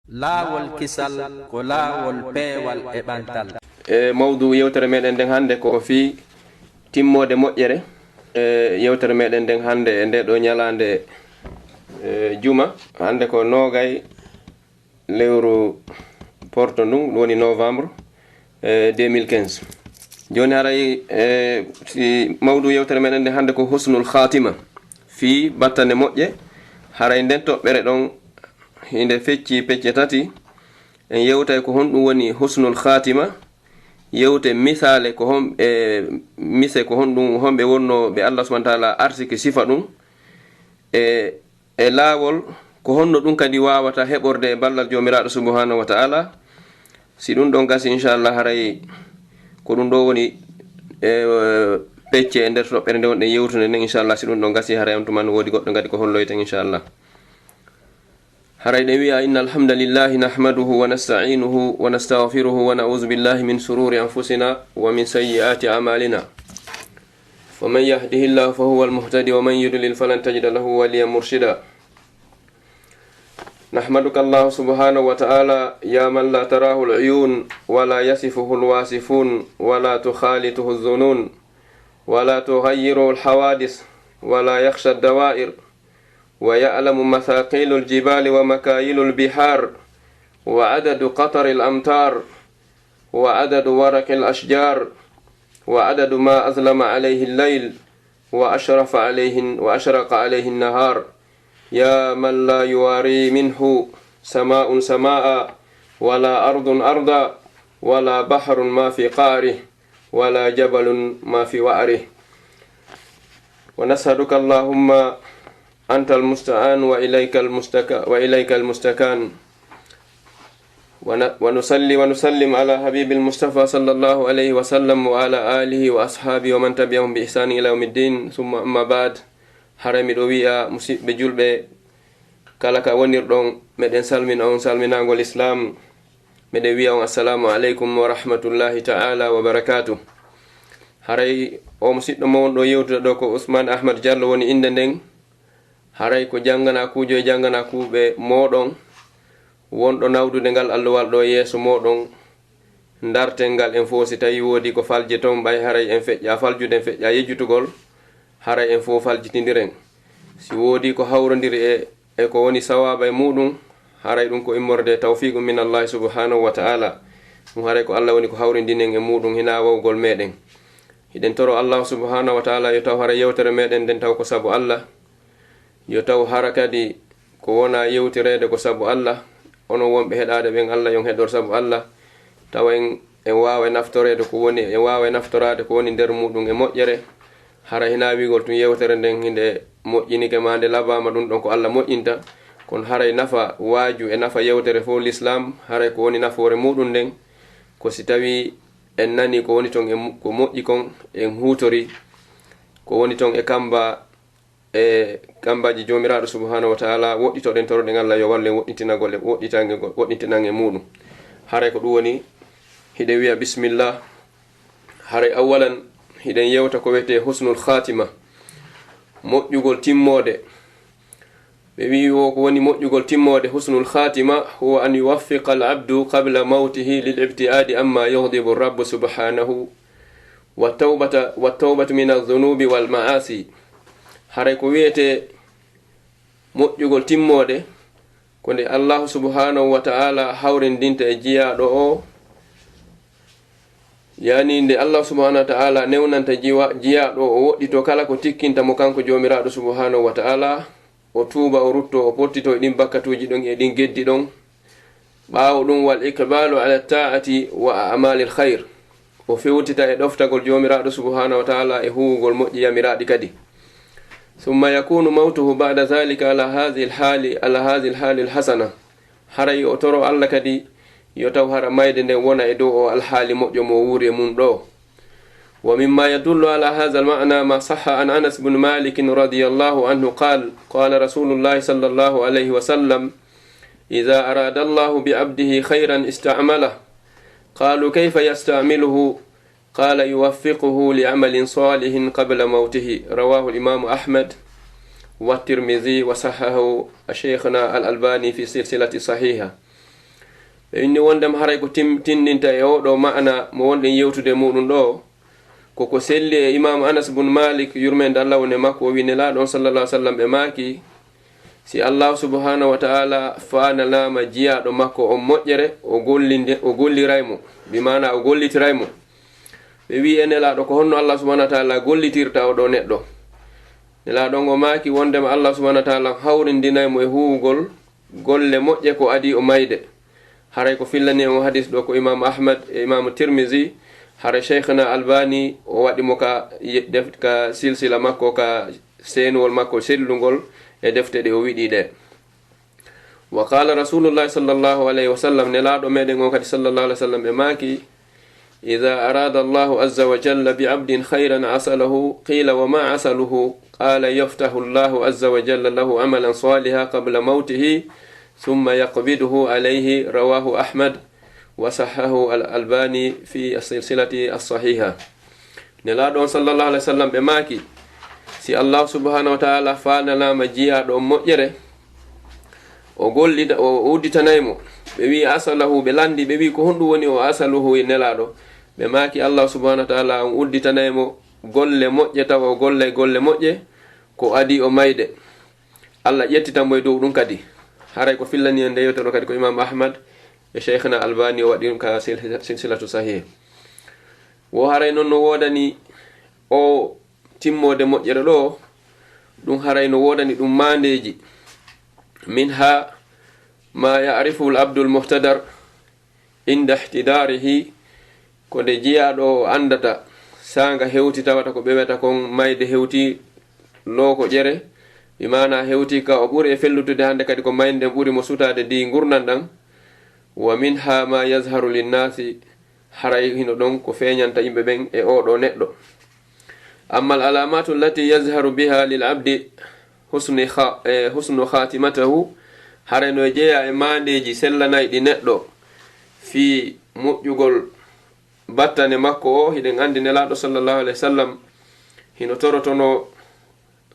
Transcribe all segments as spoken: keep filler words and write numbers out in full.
Laawol kisal ko laawol peewal e ɓantal. E mawdu yewtere meɗen nden hannde ko fii timmoode moƴƴere. E yewtere meɗen nden hannde e nde ɗo ñalaande, e, juma, hannde ko noogay lewru porto ndun, ɗum woni novembre, e, deux mille quinze. Jooni haray, e, si mawdu yewtere meɗen nden hannde ko husnul khatima, fii battane moƴƴe, haray nden toɓɓere ɗon hinde fecci pecce tati. En yewtay ko honɗum woni husnul khatima, yewte misaale ko hon-, e, mise ko honɗum, honɓe wonnoo ɓe Allah subhanahu wa ta'ala arsiki sifa ɗum, e, e laawol ko honno ɗum kadi waawata heɓorde e ballal Joomiraaɗo subhanahu wa ta'ala. Si ɗum ɗon gasi, inchallah, haray ko ɗum ɗo woni, e, pecce e nder toɓɓere nde wonɗen yewtude nden, inchallah, si ɗum ɗon gasi, haray on tuman woodi goɗɗo kadi ko holloyten, inchallah. Haray ɗen wi'a, إن الحمد لله نحمده ونستعينه ونستغفره ونعوذ بالله من شرور أنفسنا ومن سيئات أعمالنا. فمن يهده الله فهو المهتدي ومن يضلل فلن تجد له وليا مرشدا. نحمدك الله سبحانه وتعالى يا من لا تراه العيون ولا يصفه الواصفون ولا تخالطه الظنون ولا تغيره الحوادث ولا يخشى الدوائر ويعلم مثاقيل الجبال ومكاييل البحار وعدد قطر الأمطار وعدد ورق الأشجار وعدد ما أظلم عليه الليل وأشرف عليه، وأشرق عليه النهار، يا من لا يواري منه سماء سماء، ولا أرض أرضا، ولا بحر ما في قعره، ولا جبل ما في وعره. ونسألك اللهم أنت المستعان وإليك المستكا-، وإليك المستكان. ون-، ونصلي ونسلم على حبيب المصطفى صلى الله عليه وسلم وعلى آله وأصحابه ومن تبعهم بإحسان إلى يوم الدين. ثم أما بعد. Haray miɗo wi'a musiɓɓe julɓe, kala ka wonirɗon, meɗen salmina on salminaangol Islaam. Meɗen wi'a on, Assalaamu aleykum wa rahmatullaahi ta'aalaa wa barakaatuh. Haray o musiɗɗo mo wonɗo yewtude ɗo ko Usmaan Ahmad Jallo woni innde nden. Haray ko jannganaakuujo e jannganaakuuɓe mooɗon wonɗo nawdude ngal allowal ɗo yeeso mooɗon, ndarten ngal en fow. Si tawii woodii ko faljeton, ɓay haray en feƴƴaa faljude, en feƴƴaa yejjutugol, haray en fow faljitindiren. Si woodii ko hawrondiri e, e ko woni sawaaba e muuɗum, haray ɗum ko immorde e tawfiiqu min Allaahi subhaanahu wa ta'aalaa. Ɗum haray ko Alla woni ko hawrindini en e muuɗum, hinaa wawgol meɗen. Hiɗen toro Allaahu subhaanahu wa ta'aalaa yo taw haray yewtere meɗen nden taw ko sabu Alla. Yo taw hara kadi ko wonaa yewtireede ko sabu Alla, onon wonɓe heɗaade ɓen, Alla yo on heɗor sabu Alla, tawa en, en waawa naftoreede ko woni, en waawa naftoraade ko woni nder muuɗum e moƴƴere. Hara hinaa wi'ugol tun yewtere nden hinde moƴƴinike maa nde labaama, ɗum ɗon ko Alla moƴƴinta, kono haray nafa waaju e nafa yewtere fow Lislaam, haray ko woni nafoore muuɗum nden, ko si tawii en nanii ko woni ton e mu-, ko moƴƴi kon, en huutorii ko woni ton e kamba, e kambaaji Joomiraaɗo subhaanahu wa ta'aalaa, woɗɗitoɗen, toroɗen Alla yo wallu en woɗɗitinagol e woɗɗitangol, woɗɗitinan e muuɗum. Haray ko ɗum woni, hiɗen wi'a bismillah. Haray awwalan, hiɗen yewta ko wiyetee husnul khaatima, moƴƴugol timmoode. Ɓe wi'i wo ko woni moƴƴugol timmoode, husnul khaatima, huwa an yuwaffiqa al abdu qabla mawtihi lil ibti'aadi amma yughdibu rabbu subhaanahu wa tawbata, wa tawbatu min adh-dhunubi wal ma'asi. Haray ko wiyetee moƴƴugol timmoode, ko nde Allahu subhaanahu wa ta'aalaa hawrindinta e jiyaaɗo o, yani nde Allahu subhaanahu wa ta'aalaa newnanta jiwa-, jiyaaɗo o, o woɗɗitoo kala ko tikkinta mo kanko Joomiraaɗo subhaanahu wa ta'aalaa, o tuuba, o ruttoo, o pottitoo e ɗin bakkatuuji ɗon e ɗin geddi ɗon. Ɓaawo ɗum, wal iqbaalu ala taa'ati wa a'maalil khayr, o fewtita e ɗoftagol Joomiraaɗo subhaanahu wa ta'aalaa e huuwugol moƴƴi yamiraaɗi kadi. Summa yakunu mawtuhu ba'da zaalika ala haazihil haali, ala haazihil haalil hasana. Haray o toro Alla kadi yo taw hara mayde nden wona e dow o alhaali moƴƴo mo o wuuri e mun ɗoo. ومما يدل على هذا المعنى ما صح عن أنس بن مالك رضي الله عنه قال: قال رسول الله صلى الله عليه وسلم: إذا أراد الله بعبده خيرا استعمله. قالوا: كيف يستعمله؟ قال: يوفقه لعمل صالح قبل موته. رواه الإمام أحمد والترمذي وصححه شيخنا الألباني في سلسلة صحيحة. Ɓe inni wondema haray ko tim-, tinndinta e oo ɗoo ma'ana mo wonɗen yewtude e muuɗum ɗoo, ko ko selli e Imaamu Anas bun Maalik, yurmeende Alla woni e makko, o wi'i Nelaaɗo on, sallallahu alaihi wasallam, ɓe maaki, si Allahu subhanahu wa ta'ala faananaama jiyaaɗo makko on moƴƴere, o gollinde-, o golliray mo, bi maana o gollitiray mo. Ɓe wi'i e Nelaaɗo, ko honno Allah subhanahu wa ta'ala gollitirta oo ɗoo neɗɗo? Nelaaɗo on o maaki wondema Allah subhanahu wa ta'ala hawrindinay mo e huuwugol golle moƴƴe ko adii o mayde. Haray ko fillani en oo hadis ɗoo ko Imaamu Ahmad e Imaamu Tirmizi, haray Shaykhina Albani o waɗi mo ka ye-, def-, ka silsila makko, ka seenuwol makko sellungol e defte ɗe o wiɗi ɗe. Wa qala Rasulullahi sallallahu alayhi wa sallam, Nelaaɗo meɗen on kadi sallallahu alayhi wa sallam ɓe maaki, إذا أراد الله عز وجل بعبد خيرا عسله، قيل وما عسله؟ قال يفتح الله عز وجل له عملا صالحا قبل موته ثم يقبضه عليه. رواه أحمد وصححه الألباني في السلسلة الصحيحة. Nelaaɗo on sallallahu alaihi wasallam ɓe maaki, si Allah subhanahu wa ta'ala faananaama jiyaaɗo on moƴƴere, o gollida, o udditanay mo. Ɓe wi'i, "Asalahu," ɓe lanndi, ɓe wi'i, "Ko honɗum woni o asaluhu, Nelaaɗo?" Ɓe maaki, "Allah subhanahu wa ta'ala on udditanay mo golle moƴƴe, tawa o gollay golle moƴƴe, ko adii o mayde." Allah ƴettitan mo e dow ɗum kadi. Haray ko fillani en nde yewtere kadi ko Imam Ahmad e Shaykhina Albani o waɗi ɗum ka sil-, silsilatu sahih. Wo haray non no woodani o timmoode moƴƴere ɗoo, ɗum haray no woodani ɗum maandeeji. Minha ma ya'rifu al-abdu al-muhtadar inda ihtidarihi, ko nde jiyaaɗo o anndata saanga hewti tawata ko ɓe wiyata kon mayde hewti looko ƴere, bi maana hewti ka o ɓuri e fellutude hannde kadi ko mayde nden ɓuri mo sutaade di ngurndan ɗan. Wa minha ma yazharu linnasi, haray hino ɗon ko feeñanta yimɓe ɓen e oo ɗoo neɗɗo. Amma al-alamatu allati yazharu biha lil abdi husni kha-, eh, husnu khatimatahu, haray no jeyaa e maandeeji sellanayɗi neɗɗo fii moƴƴugol battane makko o. Hiɗen anndi Nelaaɗo sallallahu alaihi wasallam hino torotono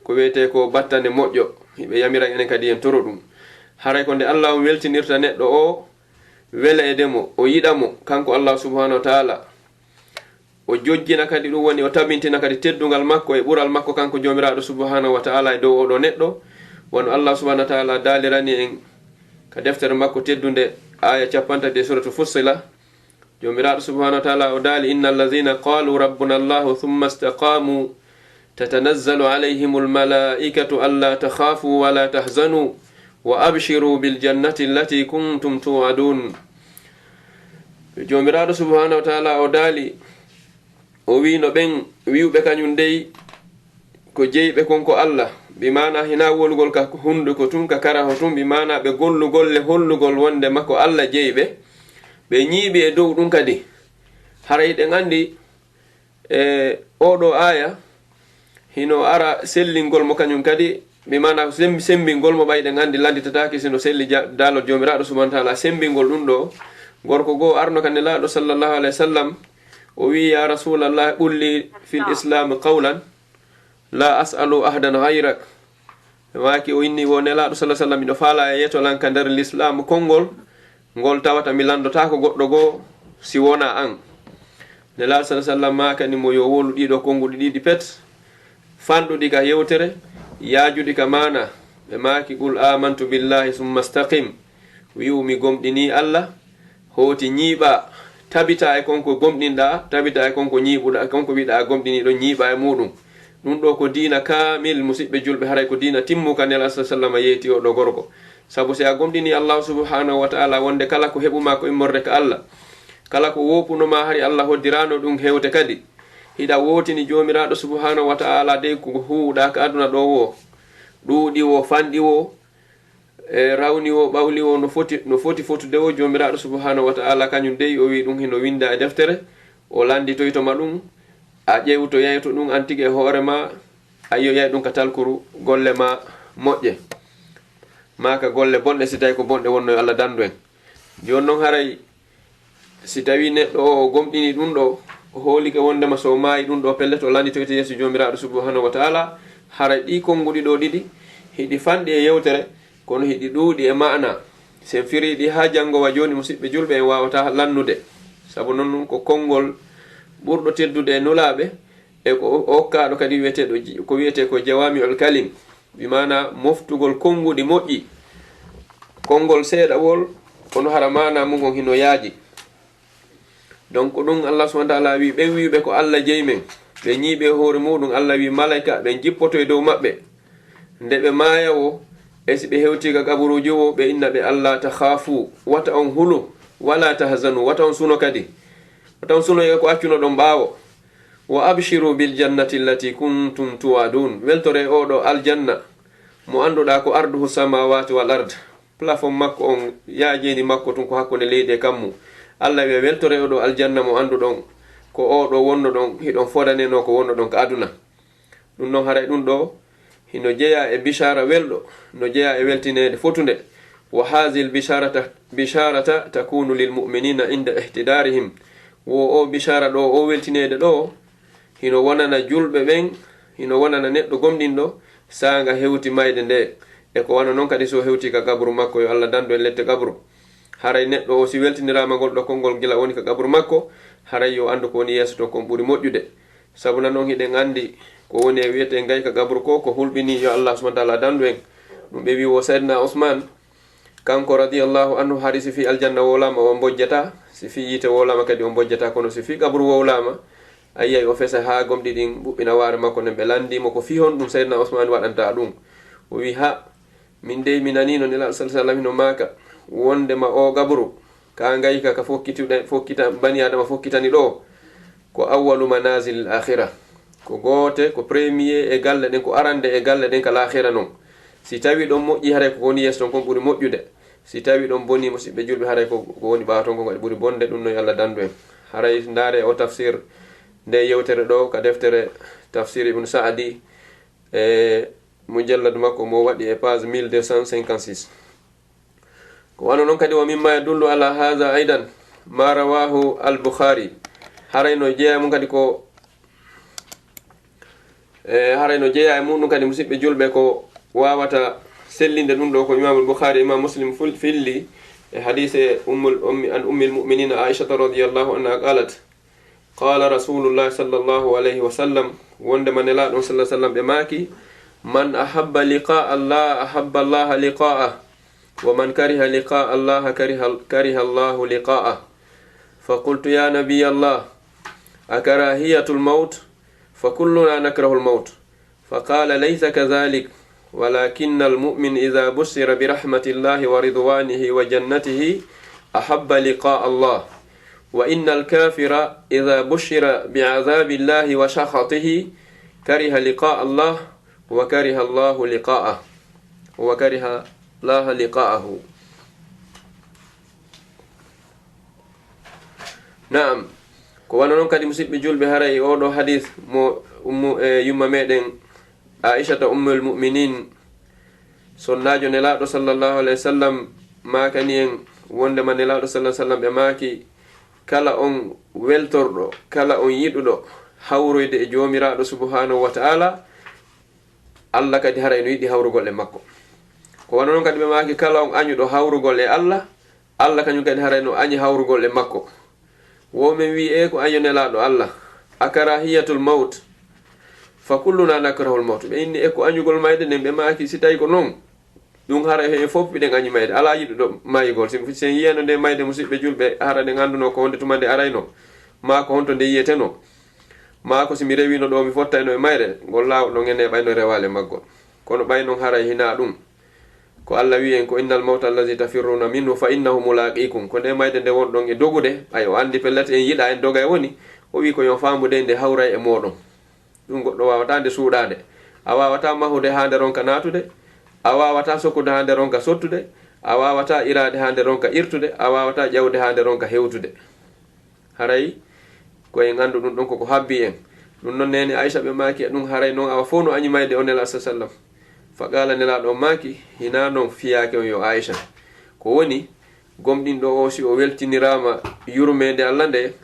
ko wi'etee ko battane moƴƴo, hiɓe yamira enen kadi en toro ɗum. Haray ko nde Allah on weltinirta neɗɗo o, wela e demo, o yiɗa mo, kanko Allah subhanahu wa ta'ala. O jojjina kadi ɗum woni o tabintina kadi teddungal makko e ɓural makko kanko Joomiraaɗo subhanahu wa ta'ala e dow oo ɗoo neɗɗo. Wano Allah subhanahu wa ta'ala daalirani en ka deftere makko teddunde, aaya cappanɗe tati e suratu Fussila. Joomiraaɗo subhanahu wa ta'ala o daali, "Inna allazina qalu rabbuna Allahu thumma istaqamu tatanazzalu alayhimul malaikatu alla takhafu wa la tahzanu wa abshiru bil jannati allati kuntum tu'adun." Joomiraaɗo subhanahu wa ta'ala o daali, o wi'ino ɓen wi'uɓe kañum dey ko jeyɓe kon ko Allah, bi maana hinaa wolugol ka hunduko tun, ka karaho tun, bi maana ɓe gollu golle hollugol wonde ma ko Allah jeyɓe, ɓe ñiiɓi e dow ɗum kadi. Haray hiɗen anndi, e oo ɗoo aaya, hino ara sellingol mo kañum kadi, bi maana semb-, sembingol mo, ɓay ɗen anndi lannditataake sino selli ja-, daalol Joomiraaɗo subhanahu wa ta'ala, sembingol ɗum ɗoo. Gorko goo arno ka Nelaaɗo sallallahu alaihi wasallam, o wi'i, "Ya Rasulallah, qul li fil islami qawlan la as'alu ahadan ghayrak." Ɓe maaki, o inni, "Wo Nelaaɗo sallallahu alaihi wasallam, miɗo faalaa a yeeto lan ka nder lislaamu konngol, ngol tawata mi lanndotaako goɗɗo goo si wonaa an." Nelaaɗo sallallahu alaihi wasallam maakani mo yo wowlu ɗii ɗoo konnguɗi ɗiɗi pet, fanɗuɗi ka yewtere, yaajuɗi ka maana. Ɓe maaki, "Qul amantu billahi summa istaqim." Wi'u, "Mi gomɗinii Allah." Hooti ñiiɓaa, tabitaa e kon ko gomɗinɗaa, tabitaa e kon ko ñiiɓuɗaa, kon ko wi'uɗaa a gomɗinii ɗon, ñiiɓaa e muuɗum. Ɗum ɗoo ko diina kaamil, musiɓɓe julɓe, haray ko diina timmuka. Nelaaɗo sallallahu alaihi wasallam yeeti oo ɗoo gorko. Sabu si a gomɗinii Allahu subhanahu wa ta'ala wonde kala ko heɓumaa ko immorde ka Allah, kala ko woopunomaa hari Allah hoddiraano ɗum hewte kadi, hiɗa wootini Joomiraaɗo subhanahu wa ta'ala dey ko huuwuɗaa ka aduna ɗoo woo, ɗuuɗi woo, fanɗi woo, e rawni woo, ɓawli woo, no foti, no foti fotude woo, Joomiraaɗo subhanahu wa ta'ala kañum dey o wi'i ɗum hino winndaa e deftere, o lannditoyto ma ɗum, a ƴeewtoyayto ɗum an tigi e hoore maa, a yi'oyay ɗum ka talkuru golle maa moƴƴe, maa ka golle bonɗe, si tawi ko bonɗe wonno, yo Allah danndu en. Jooni non haray si tawii neɗɗo o, o gomɗinii ɗum ɗoo, o hoolike wonndema so o maayi ɗum ɗoo pellet o lannditoyte yeeso Joomiraaɗo subhanahu wa ta'ala, haray ɗii konnguɗi ɗoo ɗiɗi hiɗi fanɗi e yewtere, kono hiɗi ɗuuɗi e maana. Si en firii ɗi haa janngo wa jooni, musiɓɓe julɓe, en waawataa lannude. Sabu non, ɗun ko konngol ɓurɗo teddude e nulaaɓe, e ko o okkaaɗo kadi wi'eteeɗo ji-, ko wi'etee ko jawaami'ul kalim, bi maanaa moftugol konnguɗi moƴƴi. Konngol seeɗawol, kono hara maanaa mun on hino yaaji. Donc, ɗun Allah subhanahu wa ta'ala wi'i, ɓen wi'uɓe ko Allah jeyi men, ɓe ñiiɓi e hoore muɗum, Allah wi'i malaa'ika ɓen jippoto e dow maɓɓe. Nde ɓe maaya wo, e si ɓe hewtii ka qaburuuji wo, ɓe inna ɓe, "Alla takhaafu, wata on hulu, wala tahzanu, wata on suno kadi. Wata on suno e ko accunoɗon ɓaawo. Wa abshiru bil jannati allati kuntum tu'adun." Weltore e oo ɗoo aljanna, mo annduɗaa ko arduhu samawati wal ard. Plafond makko on, yaajeeni makko tun ko hakkunde leydi e kammu. Allah wi'a, weltore oo ɗoo aljanna mo annduɗon, ko oo ɗoo wonnoɗon, hiɗon fodanenoo ko wonnoɗon ka aduna. Ɗun non haray ɗun ɗoo, hino jeyaa e bishaara welɗo, no jeyaa e weltineede fotunde. Wa haazihil bishaarata, bishaarata takunu lil mu'minina inda ihtidarihim. Wo oo bishaara ɗoo, oo weltineede ɗoo, hino wonana julɓe ɓen, hino wonana neɗɗo gomɗinɗo, saanga hewti mayde nde. E ko wano non kadi si o hewtii ka qabru makko, yo Allah dandu en lette qabru. Haray neɗɗo o, si weltiniraama ngol ɗoo konngol gila woni ka qabru makko, haray yo anndu ko woni yeeso ton kon ɓuri moƴƴude. Sabu non hiɗen anndi ko woni e wi'etee ngay ka qabru ko, ko hulɓinii, yo Allah subhanahu wa ta'ala dandu en. Ɗun ɓe wi'i wo Sayyidina Usman, kanko radiyallahu anhu, hari si fii aljanna wowlaama, o mbojjataa, si fii yiite wowlaama kadi, o mbojjataa, kono si fii qabru wowlaama, a yi'ay o fesa haa gomɗi ɗin ɓuɓɓina waare makko nden, ɓe lanndii mo ko fii honɗun Sayyidina Usman waɗanta ɗun. O wi'i, "Ha, min dey mi nanii no Nelaaɗo sallallahu alaihi wasallam hino maaka, wonndema oo qabru, ka ngay ka, ka fokkituɗe-, fokkita-, bani Aadama fokkitani ɗoo, ko awwalu manazilil akhira." Ko goote, ko premier e galle ɗen, ko arande e galle ɗen ka laakhira non. Si tawii ɗon moƴƴii, haray ko woni yeeso ton kon ɓuri moƴƴude. Si tawii ɗon bonii, musiɓɓe julɓe, haray ko, ko woni ɓaawo ton kon kadi ɓuri bonde. Ɗun non yo Allah dandu en. Haray ndaaree oo tafsir, ndee yewtere ɗoo, ka deftere Tafsir Ibn Sa'di, e mujalladu makko mo waɗi e page mille deux cent cinquante-six. Ko wano non kadi, wa mimma yadullu ala hadha aidan ma rawahu al-Bukhari. Haray no jeyaa e mun kadi ko, e, haray no jeyaa e muɗum kadi, musiɓɓe julɓe, ko wawata sellinde ɗum ɗo ko Imam al-Bukhari, Imam Muslim ful-, filli e hadise Ummul, Ummi, an Ummil Mu'minina Aishata radiyallahu anha qalat, Qala Rasulullah sallallahu alayhi wa sallam, wondema Nelaaɗo on sallallahu alayhi wa sallam ɓe maaki, "Man ahabba liqa'a Allah, ahabba Allah liqa'ah, wa man kariha liqa'a Allah, kariha, kariha Allah liqa'ah." Fa qultu, "Ya Nabiy Allah, akarahiyatul mawt? Fa kulluna nakrahul mawt." فقال: ليس كذلك، ولكن المؤمن إذا بشر برحمة الله ورضوانه وجنته أحب لقاء الله، وإن الكافر إذا بشر بعذاب الله وسخطه كره لقاء الله وكره الله لقاءه، وكره الله لقاءه. Naam. Ko wano non kadi, musiɓɓe julɓe, haray oo ɗoo hadis mo ummu, e yumma meɗen Aishata Ummul Mu'minin, sonnaajo Nelaaɗo sallallahu alayhi wa sallam, maakani en wondema Nelaaɗo sallallahu alayhi wa sallam ɓe maaki, kala on weltorɗo, kala on yiɗuɗo hawroyde e Joomiraaɗo subhanahu wa ta'ala, Allah kadi haray no yiɗi hawrugol e makko. Ko wano non kadi ɓe maaki, kala on añuɗo hawrugol e Allah, Allah kañum kadi haray no añi hawrugol e makko. Wo men wi'i, e ko año Nelaaɗo Allah, a karahiyatul mawt, fa kulluna nakrahul mawt. Ɓe inni, e ko añugol mayde nden? Ɓe maaki, si tawi ko non, ɗum haray en fof miɗen añi mayde. Alaa yiɗuɗo maayugol. Si, si en yiyano nde mayde, musiɓɓe julɓe, hara ɗen annduno ko honde tuma nde arayno, maa ko honto nde yi'eteno, maa ko si mi rewino ɗo, mi fottayno e mayre, ngol laawol ɗon en neeɓayno rewaale maggol. Kono ɓay non haray hinaa ɗum. Ko Allah wi'i en ko, "Innal mawta allazi tafirruna minhu fa innahu mulaqikum." Ko nde mayde nde wonɗon e dogude, ɓay o anndi pellet en yiɗa, en doga e woni, o wi'i ko yo faambu dey nde hawray e mooɗon. Ɗum goɗɗo waawataa nde suuɗaade. A waawataa mahude haa nde ronka naatude, a waawataa sokkude haa nde ronka sottude, a waawataa iraade haa nde ronka irtude, a waawataa ƴawde haa nde ronka hewtude. Haray ko en anndu ɗum ɗon ko ko habbii en. Ɗum non neene Aysa ɓe maaki e ɗum, haray non awa fof no añi mayde o Nelaaɗo sa sallam. Fa qaala, Nelaaɗo on maaki, hinaa non fiyaake on yo Aysa. Ko woni, gomɗinɗo o, si o weltiniraama yurmeende Alla nde,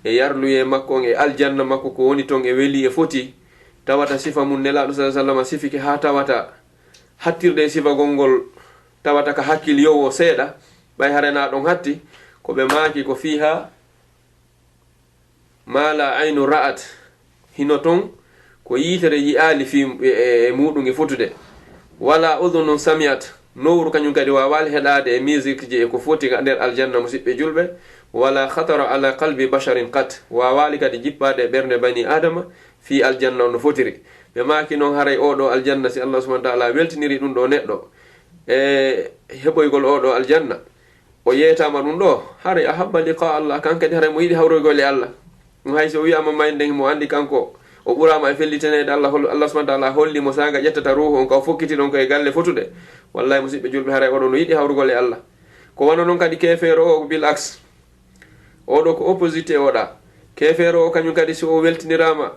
e yarluyee makko on e aljanna makko, ko woni ton e welii e foti, tawata sifa mun Nelaaɗo sa sallam sifike haa tawata hattirde e sifagol ngol tawata ka hakkil yowo seeɗa, ɓay hara na ɗon hatti, ko ɓe maaki ko fiiha ma la aynu ra'at, hino ton ko yiitere yi'aali fii e, e, e muuɗum e fotude, wala udhunun sami'at, nowru kañum kadi waawaali heɗaade e musique ji e ko foti ka nder aljanna, musiɓɓe julɓe, wala khatara ala qalbi basharin qat, waawaali kadi jippaade e ɓernde bani Aadama fii aljanna on no fotiri. Ɓe maaki non haray oo ɗoo aljanna, si Allah subhanahu wa ta'ala weltiniri ɗum ɗoo neɗɗo e heɓoygol oo ɗoo aljanna, o yeetaama ɗum ɗoo, haray ahabba liqa Allah, kan kadi haray mo yiɗi hawroygol e Allah. Ɗum hay si o wi'aama mayde nden, mo anndi kanko o ɓuraama e felliteneede Allah, hol-, Allah subhanahu wa ta'ala holli mo saanga ƴettata ruuhu on ka o fokkiti ɗon ko e galle fotuɗe. Wallahi, musiɓɓe julɓe, haray oo ɗoo no yiɗi hawrugol e Allah. Ko wano non kadi keefeero o, bil aks. Oo ɗoo ko opposite o ɗaa. Keefeero o kañum kadi, si o weltiniraama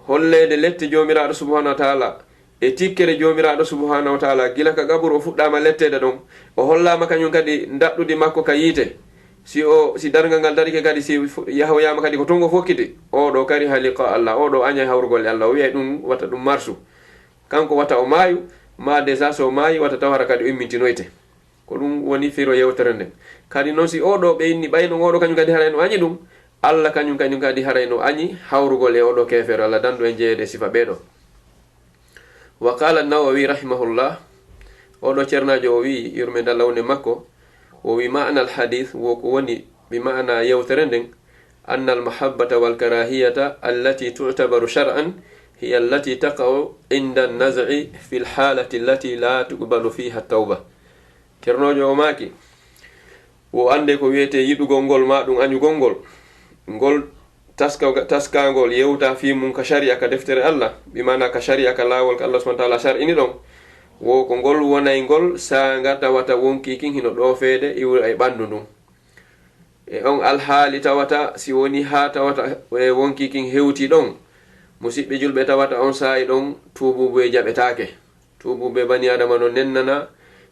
holleede lette Joomiraaɗo subhanahu wa ta'ala, e tikkere Joomiraaɗo subhanahu wa ta'ala, gila ka qaburu o fuɗɗaama letteede ɗon, o hollaama kañum kadi ndaɗɗudi makko ka yiite. Si o, si darngal ngal darike kadi, si fu-, yahoyaama kadi ko ton o fokkiti, oo ɗoo kariha liqa Allah, oo ɗoo añay hawrugol e Allah, o wi'ay ɗum wata ɗum marsu. Kanko wata o maayu, maa déjà si o maayi, wata taw hara kadi o immintinoyte. Ko ɗum woni firo yewtere nden. Kadi non si oo ɗoo ɓe inni ɓay non oo ɗoo kañum kadi haray no añi ɗum, Allah kañum kañum kadi haray no añi hawrugol e oo ɗoo keefeero. Allah dandu en jeyeede e sifa ɓee ɗoo. Wa qala Nawawi rahimahullah, oo ɗoo ceernaajo o wi'i, yurmeende Allah wone makko, o wi'i ma'na al hadith, wo ko woni bi ma'na yewtere nden, anna al mahabbata wal karahiyata allati tu'tabaru shar'an hiya allati taqa'u inda an naz'i fil halati allati la tuqbalu fiha tawba. Ceernoojo o maaki, wo annde ko wi'etee yiɗugol ngol maa ɗum añugol ngol, ngol taska-, taskaangol yewta fii mun ka shari'a, ka deftere Allah, bi maana ka shari'a, ka laawol ka Allah subhanahu wa ta'ala shar'ini ɗon, wo ko ngol wonayngol saanga tawata wonkii kin hino ɗoofeede iwra e ɓanndu ndun. E on alhaali tawata, si woni haa tawata, e, wonkii kin hewtii ɗon, musiɓɓe julɓe, tawata on saa'i ɗon tuubuubuyee jaɓetaake. Tuubuubuyee banii Aadama no nennana,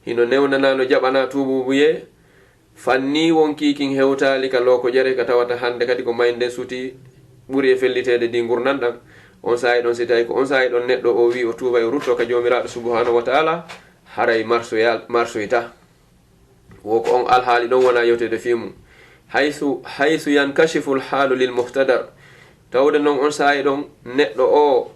hino newnana, no jaɓana tuubuubuyee. Fannii wonkii kin hewtaali ka lookojere, ka tawata hannde kadi ko mayde nden sutii, ɓuri e felliteede ndin ngurndan ɗan. On saa'i ɗon, si tawi ko on saa'i ɗon neɗɗo o wi'i o tuubay, o ruttoo ka Joomiraaɗo subhaanahu wa ta'ala, haray marsoya-, marsoyta. Wo ko on alhaali ɗon wona yewteede fii mun. Haysu, haysu yankashifu alhaalu lil muhtadar. Tawde non on saa'i ɗon neɗɗo o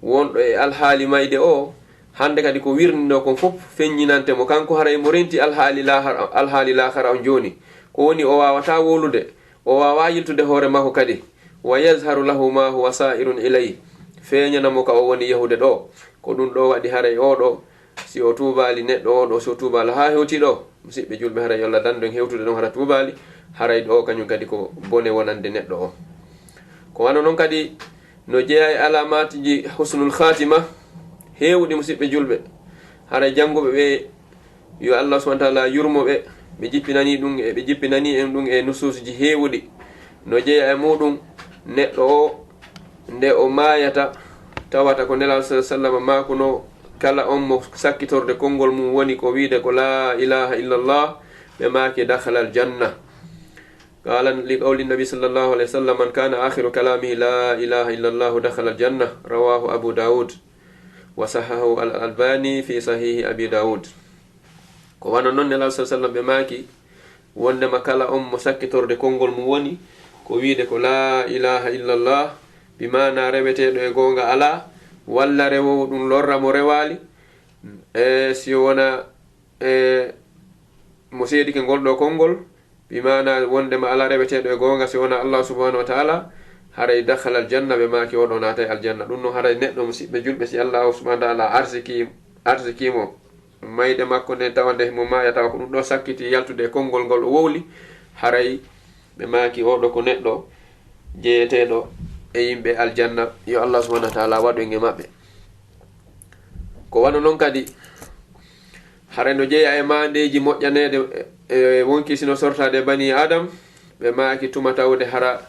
wonɗo e alhaali mayde o, hannde kadi ko wirndindoo kon fof feññinante mo. Kanko haray mo renti alhaali laahara, alhaali laakara on jooni. Ko woni o waawataa wowlude, o waawaa yiltude hoore makko kadi. Wa yazharu lahu ma huwa sa'irun ilayh. Feeñana mo ka o woni yahude ɗoo. Ko ɗum ɗoo waɗi haray oo ɗoo Si o tuubaali neɗɗo oo ɗoo, si o tuubaali haa hewtii ɗoo, musiɓɓe julɓe, haray yo Allah dandu en hewtude ɗon hara tuubaali, haray ɗoo kañum kadi ko bone wonande neɗɗo oo. Ko wano non kadi no jeyaa e alaamaatiji husnul khaatima heewuɗi, musiɓɓe julɓe. Haray jannguɓe ɓe, yo Allah subhanahu wa ta'ala yurmo ɓe, ɓe jippinanii ɗum, e ɓe jippinanii en ɗum e nusuusiji heewuɗi. No jeyaa e muuɗum neɗɗo oo, nde o maayata, tawata ko Nelaaɗo sallallaahu alayhi wa sallam maakunoo, kala on mo sakkitorde konngol mum woni ko wiide ko laa ilaaha illallah, ɓe maaki dakhalal janna. Qaala li qawli nabi sallallaahu alayhi wa sallam, "Man kaana aakhiru kalaamihi laa ilaaha illallah dakhalal janna." Rawaahu Abu Daawud, wa sahhahahu al Albaani fi Sahiihi Abi Daawud. Ko wano non Nelaaɗo sallallaahu alayhi wa sallam ɓe maaki, wondema kala on mo sakkitorde konngol mum woni ko wiide ko laa ilaaha illallah, bi maana reweteeɗo e goonga alaa, walla rewoowo ɗum lorra mo rewaali, e si wona, e mo seedike ngol ɗoo konngol, bi maana wondema alaa reweteeɗo e goonga si wona Allah subhanahu wa ta'ala, haray dakhalal janna, ɓe maaki oo ɗoo naatay aljanna. Ɗum non haray neɗɗo, musiɓɓe julɓe, si Allah subhanahu wa ta'ala arsiki, arsiki mo, mayde makko nden, tawa nde himo maaya, tawa ko ɗum ɗoo sakkiti yaltude e konngol ngol o wowli, haray ɓe maaki oo ɗoo ko neɗɗo jeyeteeɗo e yimɓe aljanna, yo Allah subhanahu wa ta'ala waɗu en e maɓɓe. Ko wano non kadi, haray no jeyaa e maandeeji moƴƴaneede, e, e wonkii si no sortaade e banii Aadam, ɓe maaki tuma tawde hara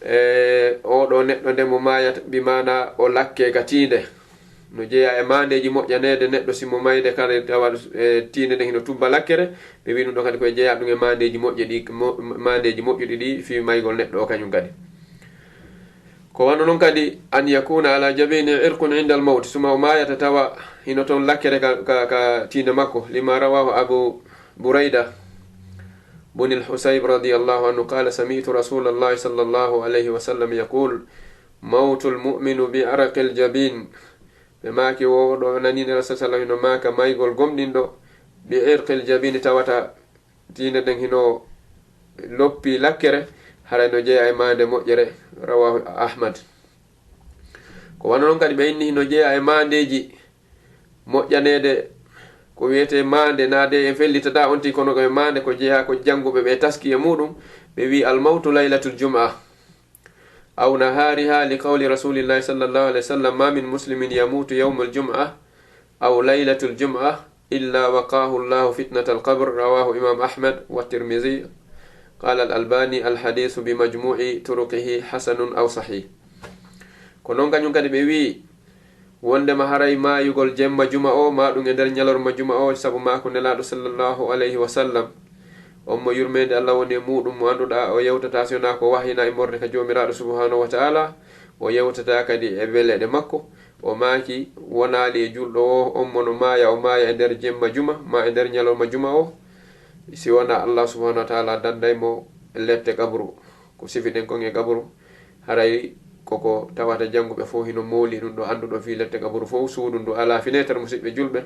E, oo ɗoo neɗɗo nde mo maayata, bi maana o lakkee ka tiinde. No jeyaa e maandeeji moƴƴaneede neɗɗo si mo mayde kadi tawa, e, tiinde nden hino tubba lakkere, ɓe wi'i ɗum ɗoo kadi ko e jeyaa ɗum e maandeeji moƴƴe ɗi, mo-, maandeeji moƴƴuɗi ɗi fii maygol neɗɗo o kañum kadi. Ko wano non kadi, an yakuna ala jabini irqun inda al-mawt, suma o maayata tawa hino ton lakkere ka, ka, ka tiinde makko, lima rawahu Abu Burayda bun al-Husayb radiyallahu anhu qala, sami'tu Rasulallahi sallallahu alayhi wa sallam yaqul, mawtul mu'minu bi araqil jabin. Ɓe maaki, wo ɗo nani Rasul sallallahu alaihi wasallam hino maaka maygol gomɗinɗo bi irqil jabini, tawata tiinde nden hino loppi lakkere, haray no jeyaa e maande moƴƴere, rawahu Ahmad. Ko wano non kadi ɓe inni hino jeyaa e maandeeji moƴƴaneede, ko wiyetee maande, naa de en fellitataa on tigi, kono ko e maande ko jeyaa ko jannguɓe ɓe taski e muɗum, ɓe wi'i, al mawtu laylatul jum'a. أو نهارها، لقول رسول الله صلى الله عليه وسلم، ما من مسلم يموت يوم الجمعة أو ليلة الجمعة إلا وقاه الله فتنة القبر. رواه إمام أحمد والترمذي. قال الألباني، الحديث بمجموع طرقه حسن أو صحيح. Ko non kañum kadi ɓe wi'i, wondema haray maayugol jemma juma o, maa ɗum e nder ñalorma juma o, sabu maako Nelaaɗo sallallahu alayhi wa sallam, on mo yurmeende Allah woni e muuɗum, mo annduɗaa o yewtataa si wonaa ko wahyinaa immorde ka Joomiraaɗo subhaanahu wa ta'ala, o yewtataa kadi e beleeɗe makko. O maaki, wonaali e julɗo o, on mo no maaya, o maaya e nder jemma juma, maa e nder ñalorma juma o, si wonaa Allah subhaanahu wa ta'ala danday mo lette qabru. Ko sifiɗen kon e qabru, haray koko tawata jannguɓe fow hino mooli ɗum ɗo, annduɗo fii lette qabru fow. Suudu ndu alaa fineeter, musiɓɓe julɓe.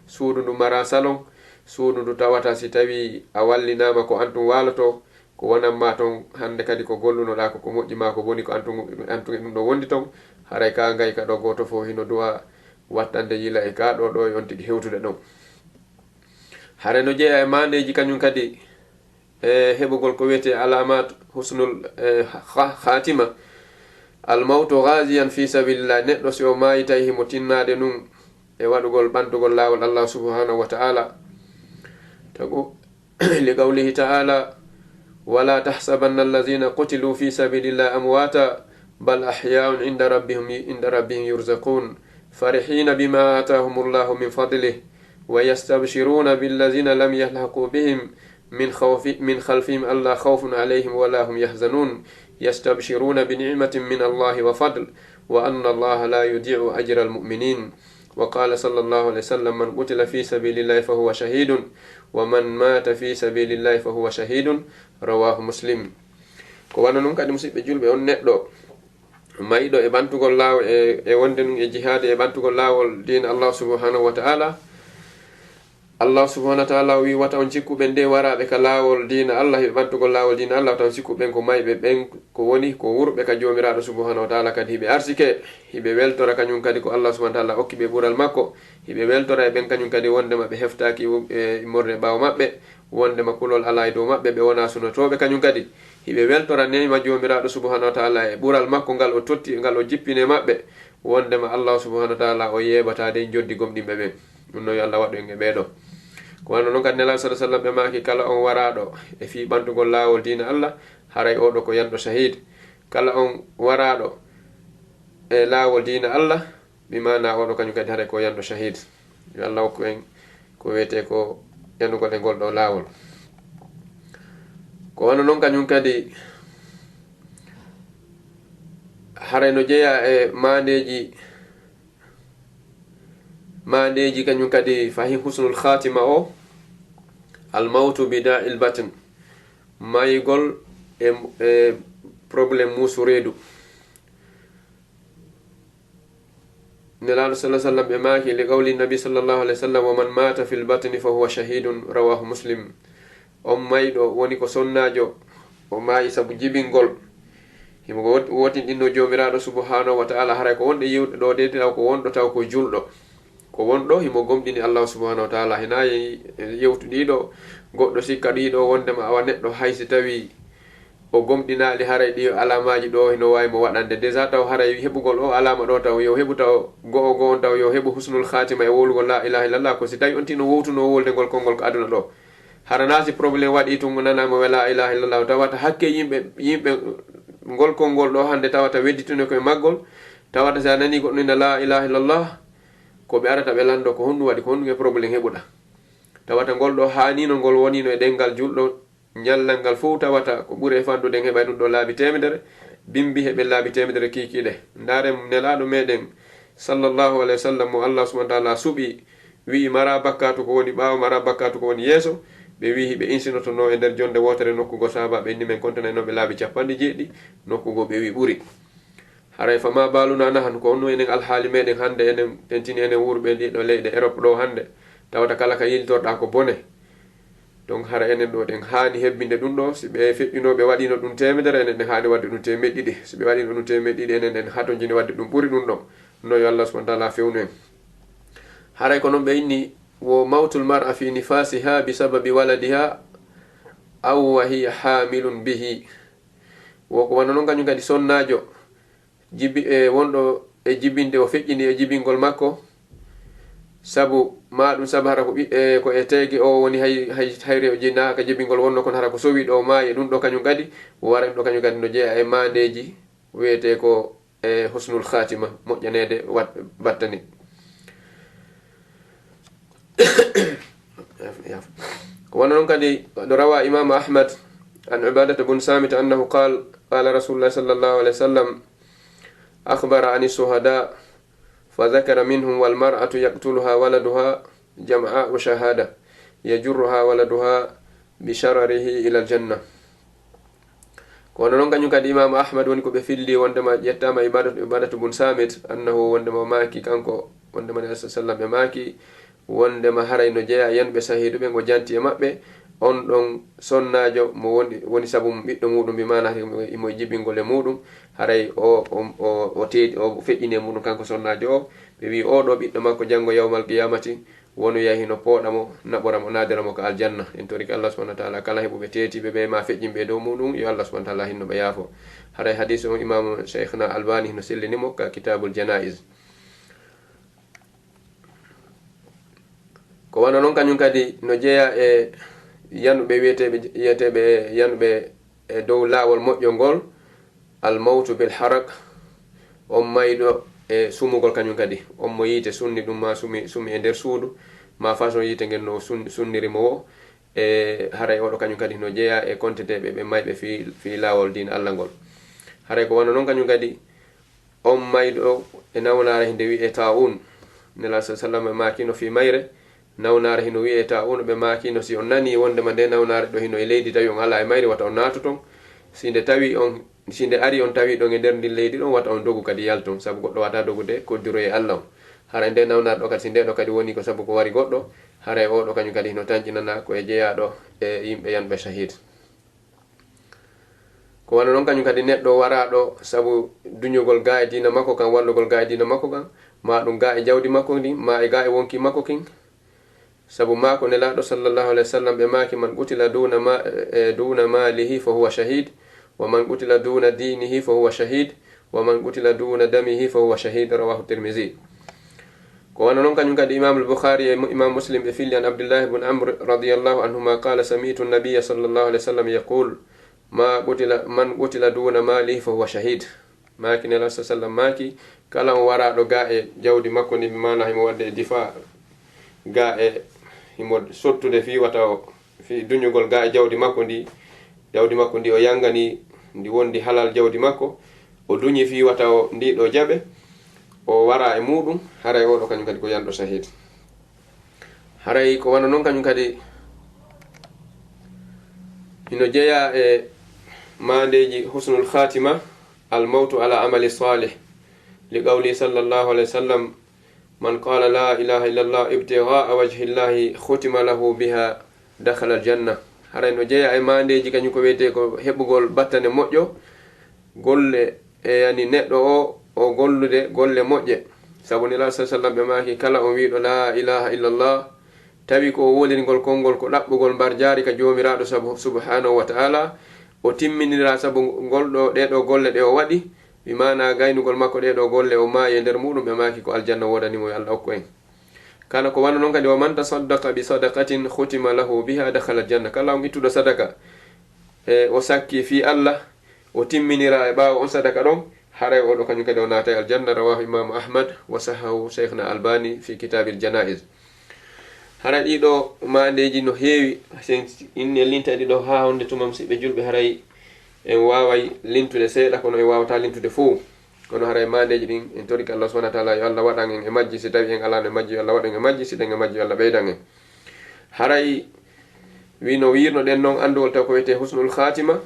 Suudu ndu maraa salon. Suudu ndu tawata si tawii a wallinaama ko an tun waalotoo, ko wonan maa ton hannde kadi ko gollunoɗaa ko, ko moƴƴi maa ko boni, ko an tun, an tun e ɗum ɗo wondi ton. Haray kaa ngay ka ɗo gooto fow hino du'a wattande yila e kaa ɗo, ɗo e on tigi hewtude ɗon. Haray no jeyaa e maandeeji kañum kadi e heɓugol ko wiyetee alaamat husnul, e, kha-, khaatima. Al mawtu ghaziyan fi sabilillah. Neɗɗo si o maayi tawi himo tinnaade nun e waɗugol ɓantugol laawol Allah subhanahu wa ta'ala. Tagu li qawlihi ta'ala, ولا تحسبن الذين قتلوا في سبيل الله أمواتا بل أحياء عند ربهم، عند ربهم يرزقون فرحين بما آتاهم الله من فضله ويستبشرون بالذين لم يلحقوا بهم من خوف، من خلفهم ألا خوف عليهم ولا هم يحزنون يستبشرون بنعمة من الله وفضل وأن الله لا يضيع أجر المؤمنين. وقال صلى الله عليه وسلم، من قتل في سبيل الله فهو شهيد، ومن مات في سبيل الله فهو شهيد. رواه مسلم. Ko wano non kadi, musiɓɓe julɓe, on neɗɗo mayɗo e ɓantugol laawol, e, e wonde nun e jihaade e ɓantugol laawol diina Allah subhanahu wa ta'ala. Allah subhanahu wa ta'ala o wi'i, wata on cikku ɓen de waraaɓe ka laawol diina Allah, hiɓe ɓantugol laawol diina Allah, wata on cikku ɓen ko mayɓe ɓen, ko woni ko wurɓe ka Joomiraaɗo subhanahu wa ta'ala, kadi hiɓe arsike, hiɓe weltora kañum kadi ko Allah subhanahu wa ta'ala okki ɓe ɓural makko, hiɓe weltora e ɓen kañum kadi wondema ɓe heftaaki, e, immorde ɓaawo maɓɓe, wondema kulol alaa e dow maɓɓe, ɓe wonaa sunotooɓe kañum kadi. Hiɓe weltora neema Joomiraaɗo subhanahu wa ta'ala e ɓural makko ngal o totti, ngal o jippini e maɓɓe, wondema Allah subhanahu wa ta'ala o yeebataa dey njoddi gomɗinɓe ɓen. Ɗum no yo Allah waɗu en e ɓee ɗoo. Ko wano non kadi Nelaaɗo sallallahu alaihi wasallam ɓe maaki, kala on waraaɗo e fii ɓantugol laawol diina Allah, haray oo ɗoo ko yanɗo shahid. Kala on waraaɗo e laawol diina Allah, bi maana oo ɗoo kañum kadi haray ko yanɗo shahid. Yo Allah hokku en ko wiyetee ko yanugol e ngol ɗoo laawol. Ko wano non kañum kadi haray no jeyaa e maandeeji, maandeeji kañum kadi fahin husnul khatima o, al mawtu bi da'il batn, maygol e, e problème muusu reedu. Nelaaɗo sallallahu alaihi wasallam ɓe maaki, li qawli nabi sallallahu alaihi wasallam, wa man mata fil batni fa huwa shahidun, rawahu Muslim. On mayɗo woni ko sonnaajo, o maayi sabu jibingol. Himo wot-, wotinɗinno Joomiraaɗo subhanahu wa ta'ala, haray ko wonɗo yewtude ɗoo de, taw ko wonɗo taw ko julɗo. Ko wonɗo himo gomɗini Allah subhanahu wa ta'ala, hinaa ye-, yewtuɗiiɗo, goɗɗo sikka ɗiiɗo wondema awa neɗɗo hay si tawi o gomɗinaali haray ɗi alamaaji ɗoo hino waawi mo waɗande. Déjà taw haray heɓugol oo alaama ɗoo taw yo heɓu taw go'o go'o on taw yo heɓu husnul khatima e wowlugol la ilaha illallah, ko si tawi on tino wowtuno wowlde ngol konngol ko aduna ɗoo. Hara naa si problème waɗi tun, o nanaa mo la ilaha illallah, tawata hakke yimɓe, yimɓe ngol konngol ɗoo hannde tawata weddituno ko e maggol, tawata si a nanii goɗɗo ina la ilaha illallah, ko ɓe arata ɓe lanndo ko honɗum waɗi, ko honɗum e problème heɓuɗaa. Tawata ngol ɗoo haanino ngol wonino e ɗenngal julɗo, ñallal ngal fow tawata ko ɓuri e fanɗude en heɓay ɗum ɗoo laabi teemedere, bimbi he ɓen laabi teemedere kiikiiɗe. Ndaaren Nelaaɗo meɗen, sallallahu alayhi wa sallam, mo Allah subhanahu wa ta'ala suɓi, wi'i, "Maraa bakkaatu ko woni ɓaawo, maraa bakkaatu ko woni yeeso." Ɓe wi'i, ɓe insinotonoo e nder jonde wootere nokku goo, sahaabaaɓe inni, "Men kontanay non ɓe laabi cappanɗe jeeɗiɗi, nokku goo ɓe wi'i ɓuri." Haray fa ma baaluna nahnu, ko honno enen alhaali meɗen hannde, enen tentini enen wuuruɓe ɗiɗo leyɗe Erop ɗoo hannde, tawata kala ka yiltorɗaa ko bone. Donc, hara enen ɗoo ɗen haani hebbinde ɗum ɗoo, si ɓe feƴƴunoo ɓe waɗiino ɗum teemedere, enen ɗen haani waɗde ɗum teemeɗɗe ɗiɗi. Si ɓe waɗiino ɗum teemeɗɗe ɗiɗi, enen ɗen hatonjini waɗde ɗum ɓuri ɗum ɗoo. No yo Allah subhanahu wa ta'ala fewnu en. Haray ko non ɓe inni, "Wo mawtul mar'a fi nifasiha bi sababi waladiha aw wa hiya hamilun bihi." Wo ko wano non kañum kadi sonnaajo jibi-, e wonɗo e jibinde, o feƴƴini e jibingol makko, sabu maa ɗum sabu hara ko ɓi-, e, ko e teege o woni hay, hay, hayre o jinaaka jibingol wonno, kono hara ko sowi ɗo maayi e ɗum ɗo kañum kadi, o wara ɗum ɗo kañum kadi no jeyaa e maandeeji wiyetee ko e husnul khatima, moƴƴaneede wat-, battane. Ko wano non kadi no rawa Imam Ahmad an Ubadata bun Samit annahu qal, qala Rasulullah sallallahu alaihi wasallam, akhbara ani shuhada, fa dhakara minhum wal mar'atu yaqtuluha waladuha jam'a'u shahada, yajurruha waladuha bi shararihi ila al janna. Ko wano non kañum kadi Imaamu Ahmad woni ko ɓe filli wondema ƴettaama Ibadatu, Ibadatu bun Samit, annahu wondema o maaki kanko, wondema Nabi sallallahu alaihi wasallam ɓe maaki, wondema haray no jeyaa e yanɓe sahiidu ɓen, o janti e maɓɓe, on ɗon sonnaajo mo woni, woni sabu ɓiɗɗo muuɗum, bi maana imo, imo e jibingol e muuɗum, haray o, o, o, o teeti, o feƴƴini e muuɗum kanko sonnaajo o, ɓe wi'i oo ɗoo ɓiɗɗo makko janngo yawmal qiyamati, wonoya hino pooɗa mo, naɓora mo, naadira mo ka aljanna. En torike Allah subhanahu wa ta'ala, kala heɓuɓe teetiiɓe ɓe ma feƴƴinɓe e dow muɗum, yo Allah subhanahu wa ta'ala hinno ɓe yaafo. Haray hadiis on Imaamu Shaykhna Albani hino sellini mo ka Kitaabul Janaiz. Ko wano non kañum kadi no jeyaa e yanuɓe wiyeteeɓe, wiyeteeɓe yanuɓe e dow laawol moƴƴol ngol, al mawtu bil haraq, on mayɗo e sumugol kañum kadi. On mo yiite sunni ɗum, ma sumi, sumi e nder suudu, ma façon yiite ngen no sun-, sunniri mo wo, e haray oɗo kañum kadi no jeyaa e konteteeɓe ɓe mayɓe fii, fii laawol diina Allah ngol. Haray ko wano non kañum kadi, on mayɗo e nawnaare hinde wi'ee taa'un. Nelaaɗo sallallahu alaihi wasallam maakino fii mayre, nawnaare hino wi'ee taa'un, ɓe maakino si on nanii wondema nde nawnaare ɗo hino e leydi, tawi on alaa e mayre, wata on naatu ton. Si nde tawi on, si nde ari on tawi ɗon e nder ndin leydi ɗon, wata on dogu kadi yalton, sabu goɗɗo wata dogude koddiroye Allah on. Haray nde nawnaare ɗo kadi, si nde ɗo kadi woni ko sabu ko wari goɗɗo, haray oo ɗo kañum kadi hino tanƴinana ko e jeyaaɗo e yimɓe yanɓe shahid. Ko wano non kañum kadi neɗɗo waraaɗo sabu duñugol gaa e diina makko kan, wallugol gaa e diina makko kan, ma ɗum gaa e jawdi makko ndin, ma e gaa e wonki makko kin. Sabu maako Nelaaɗo sallallahu alaihi wasallam ɓe maaki, "Man qutila duna ma-, eh, duna malihi fa huwa shahid, wa man qutila duna dinihi fa huwa shahid, wa man qutila duna damihi fa huwa shahid," rawahu Tirmizi. Ko wano non kañum kadi Imam al-Bukhari e Imam Muslim ɓe filli an Abdullahi bun Amr radiyallahu anhuma qala, sami'tu an-nabiyya sallallahu alaihi wasallam yaqul, ma qutila, man qutila duna malihi fa huwa shahid. Maaki Nelaaɗo sallallahu alaihi wasallam maaki, kala on waraaɗo gaa e jawdi makko ndi, bi maana himo waɗde difa gaa e himo sottude fii wata o fii duñugol gaa e jawdi makko ndi, jawdi makko ndi o yangani ndi wondi halal jawdi makko, o duñi fii wata o ndi ɗo jaɓe, o wara e muɗum, haray oɗo kañum kadi ko yanɗo shahid. Haray ko wano non kañum kadi hino jeyaa e maandeeji husnul khatima, al mawtu ala amali salih, li qawli sallallahu alaihi wasallam, man qala la ilaha illallah ibtigha'a wajhillahi khutima lahu biha dakhala aljanna. Haray no jeyaa e maandeeji kañum ko wiyetee ko heɓugol battane moƴƴo, golle e yani neɗɗo o, o gollude golle moƴƴe. Sabu Nelaaɗo sallallahu alaihi wasallam ɓe maaki, kala on wiiɗo la ilaha illallah, tawi ko o woliri ngol konngol ko ɗaɓɓugol mbarjaari ka Joomiraaɗo sabu, subhanahu wa ta'ala, o timminira sabu ngol ɗo, ɗee ɗo golle ɗe o waɗi, bi maana gaynugol makko ɗee ɗo golle, o maayi e nder muɗum, ɓe maaki ko aljanna woodani mo, yo Allah okku en. Kana ko wano non kadi, wa man tasaddaqa bi sadaqatin khutima lahu biha dakhala aljanna. Kala on ittuɗo sadaka, e o sakki fii Allah, o timminira e ɓaawo on sadaka ɗon, haray oɗo kañum kadi o naatay aljanna. Rawahu Imam Ahmad wa sahhahu Shaykhna Albani fi Kitabil Janaiz. Haray ɗiɗo maandeeji no heewi, sen inni e linta ɗiɗo haa honde tuma, musiɓɓe julɓe, haray En waaway lintude seeɗa, kono en waawataa lintude fow. Kono haray maandeeji ɗin, en torike Allah subhanahu wa ta'ala, yo Allah waɗan en e majji, si tawi en alaano e majji, yo Allah waɗan en e majji, si ɗen e majji, yo Allah ɓeydan en. Haray wii no wiirnoɗen non anndugol taw ko wiyetee husnul khaatima.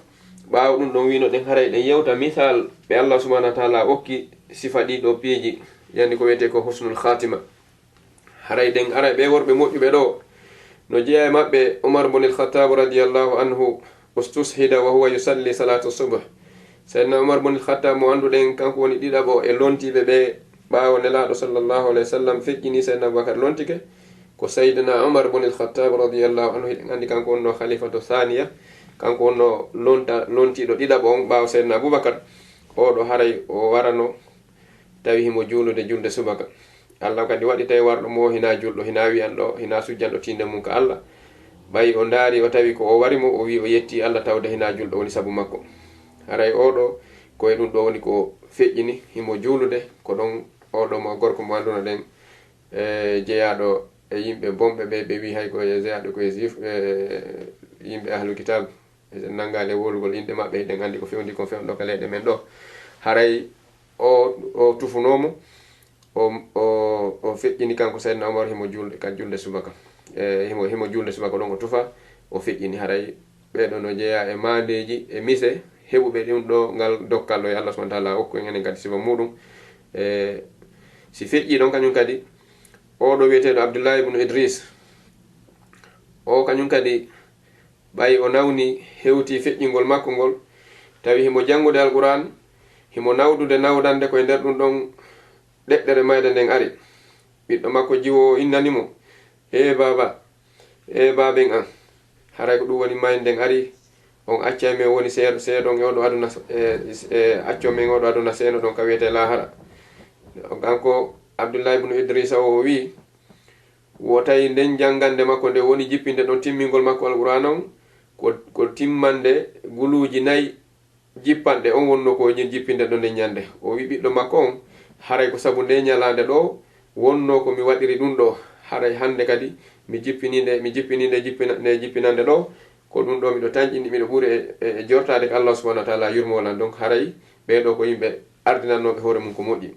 Ɓaawo ɗun ɗon wiinoɗen haray ɗen yewta misal ɓe Allah subhanahu wa ta'ala okki sifa ɗii ɗoo piiji, yani ko wiyetee ko husnul khaatima. Haray ɗen aray ɓee worɓe moƴƴuɓe ɗoo, no jeyaa e maɓɓe Umar bun al-Khattab radiyallahu anhu, ustushhida wa huwa yusalli salatu subh. Sayyidina Umar bun al-Khattab mo annduɗen, kanko woni ɗiɗaɓo e lontiiɓe ɓe ɓaawo Nelaaɗo sallallahu alayhi wa sallam feƴƴini Sayyidina Abubakar lontike, ko Sayyidina Umar bun al-Khattab radiyallahu anhu, hiɗen anndi kanko wonnoo khalifatu thaniya, kanko wonnoo lonta-, lontiiɗo ɗiɗaɓo on ɓaawo Sayyidina Abubakar. Oo ɗoo haray o warano tawi himo juulude julde subaka. Allah kadi waɗi tawi warɗo mo hinaa julɗo, hinaa wi'anɗo, hinaa sujjanɗo tiinde mum ka Allah. Ɓay o ndaari, o tawi ko o wari mo, o wi'i o yetti Allah tawde hinaa julɗo woni sabu makko. Haray oo ɗoo, ko e ɗun ɗoo woni ko feƴƴini, himo juulude, ko ɗon oo ɗoo mo gorko mo anndunoɗen, e jeyaaɗo e yimɓe bonɓe ɓe, ɓe wi'i hay ko e jeyaaɗo ko e juif, e yimɓe ahlu kitab. Eɗen nanngaali e wowlugol inɗe maɓɓe, eɗen anndi ko fewndi kon fewndo ka leyɗe men ɗoo. Haray o, o tufunoo mo, o, o, o feƴƴini kanko Sayyidina Umar himo julde, ka julde subaka. E, himo, himo julde subaka ɗon o tufa, o feƴƴini. Haray ɓee ɗoo no jeyaa e maandeeji, e mise, heɓuɓe ɗun ɗoo ngal dokkal ɗoo, yo Allah subhanahu wa ta'ala okku en enen kadi sifa muuɗum. E, si feƴƴii ɗon kañum kadi, oo ɗoo wi'eteeɗo Abdullahi ibnu Idris, oo kañum kadi, ɓay o nawni, hewti feƴƴingol makko ngol, tawi himo janngude Alqur'aan, himo nawdude nawdande ko e nder ɗun ɗon ɗeɗɗere mayde nden ari. Ɓiɗɗo makko jiwo o innani mo, "Ee baaba, ee baaben an, haray ko ɗun woni mayde nden ari, on accay men woni seeɗo, seeɗon e oo ɗoo aduna, e, e, accon men oo ɗoo aduna, seenoɗon ka wiyetee laahara." Kanko Abdullahi ibnu Idrisa o, o wi'i, Wo tawi nden janngande makko nde woni jippinde ɗon timmingol makko Alqur'aana on, ko, ko timmande guluuji nayi jippanɗe on wonnoo ko o jippinde ɗon nden ɲande. O wi'i ɓiɗɗo makko on, haray ko sabu ndee ɲalaande ɗoo wonnoo ko mi waɗiri ɗun ɗoo. Haray hannde kadi mi jippinii nde, mi jippinii nde jippina-, nde jippinande ɗoo, ko ɗun ɗoo miɗo tanƴini, miɗo ɓuri e, e, e jortaade ka Allah subhanahu wa ta'ala yurmoo lan. Donc haray ɓee ɗoo ko yimɓe ardinannooɓe hoore mun ko moƴƴi.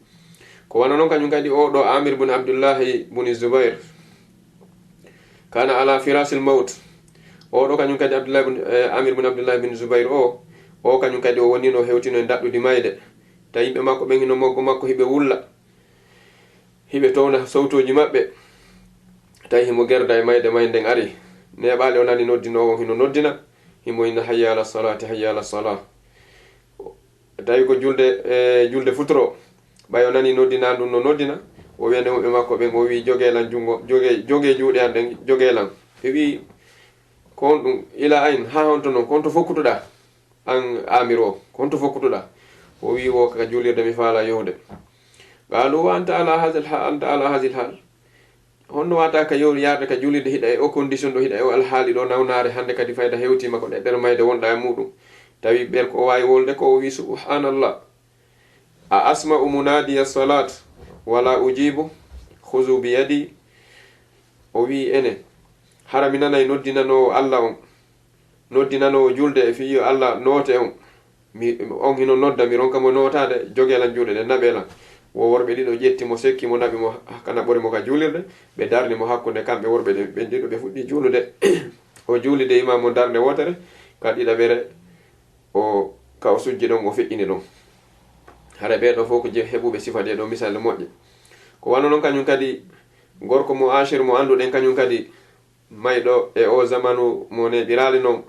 Ko wano non kañun kadi oo ɗoo Aamir bun Abdullahi bun Zubayr, kana ala firasil mawt. Oo ɗoo kañun kadi Abdullahi bun, eh, Aamir bun Abdullahi bun Zubayr oo, oo kañun kadi o wonino hewtino e daɗɗudi mayde. Tawi yimɓe makko ɓen hino moggo makko hiɓe wulla, hiɓe towna sawtooji maɓɓe. Tawi himo gerda e mayde, mayde nden ari. Neeɓaali o nani noddinoowo on hino noddina, himo inna, "Hayya ala salaati, hayya ala salaa." Tawi ko julde, e, julde futuro. Ɓay o nani noddinaandu no noddina, o wi'ani yimɓe makko ɓen, o wi'i, "Jogee lan junngo, jogee, jogee juuɗe an ɗen, jogee lan." Ɓe wi'i, "Ko honɗun, ila ayn, haa honto non, ko honto fokkutuɗaa, an Aamir oo, ko honto fokkutuɗaa?" O wi'i, "Wo ka juulirde mi faalaa yahude." Qaalu, "Wa anta ala haazal ha-, anta ala haazil haal?" Honno wata ka yo-, yaade ka juulirde hiɗa e o condition ɗoo, hiɗa e o alhaali ɗoo nawnaare, hannde kadi fayda hewtiima ko ɗeɗɗere mayde wonɗaa e muuɗum. Tawi ɓen ko o waawi wolde ko o wi'i, "Subhanallah. A asma'u munadiya salat wala ujibu, khuzu bi yadi." O wi'i, "Ene, hara mi nanay noddinanoowo Allah on, noddinanoowo julde e fii yo Allah noote on." Mi, on hino nodda, mi ronka mo nootaade, jogee lan juuɗe ɗen, naɓee lan. Wo worɓe ɗiɗo ƴetti mo, sekki mo, naɓi mo, ha-, kana ɓori mo ka juulirde, ɓe darni mo hakkunde kamɓe worɓe ɗen, ɓen ɗiɗo ɓe fuɗɗi juulude. O juuli de imaamu darnde wootere, ka ɗiɗaɓere o, ka o sujji ɗon, o feƴƴini ɗon. Hara ɓee ɗoo fow ko je-, heɓuɓe sifa ɗee ɗoo misaali moƴƴe. Ko wano non kañun kadi, gorko mo Ashir mo annduɗen kañun kadi, mayɗo e oo zamanu mo neeɓiraali non,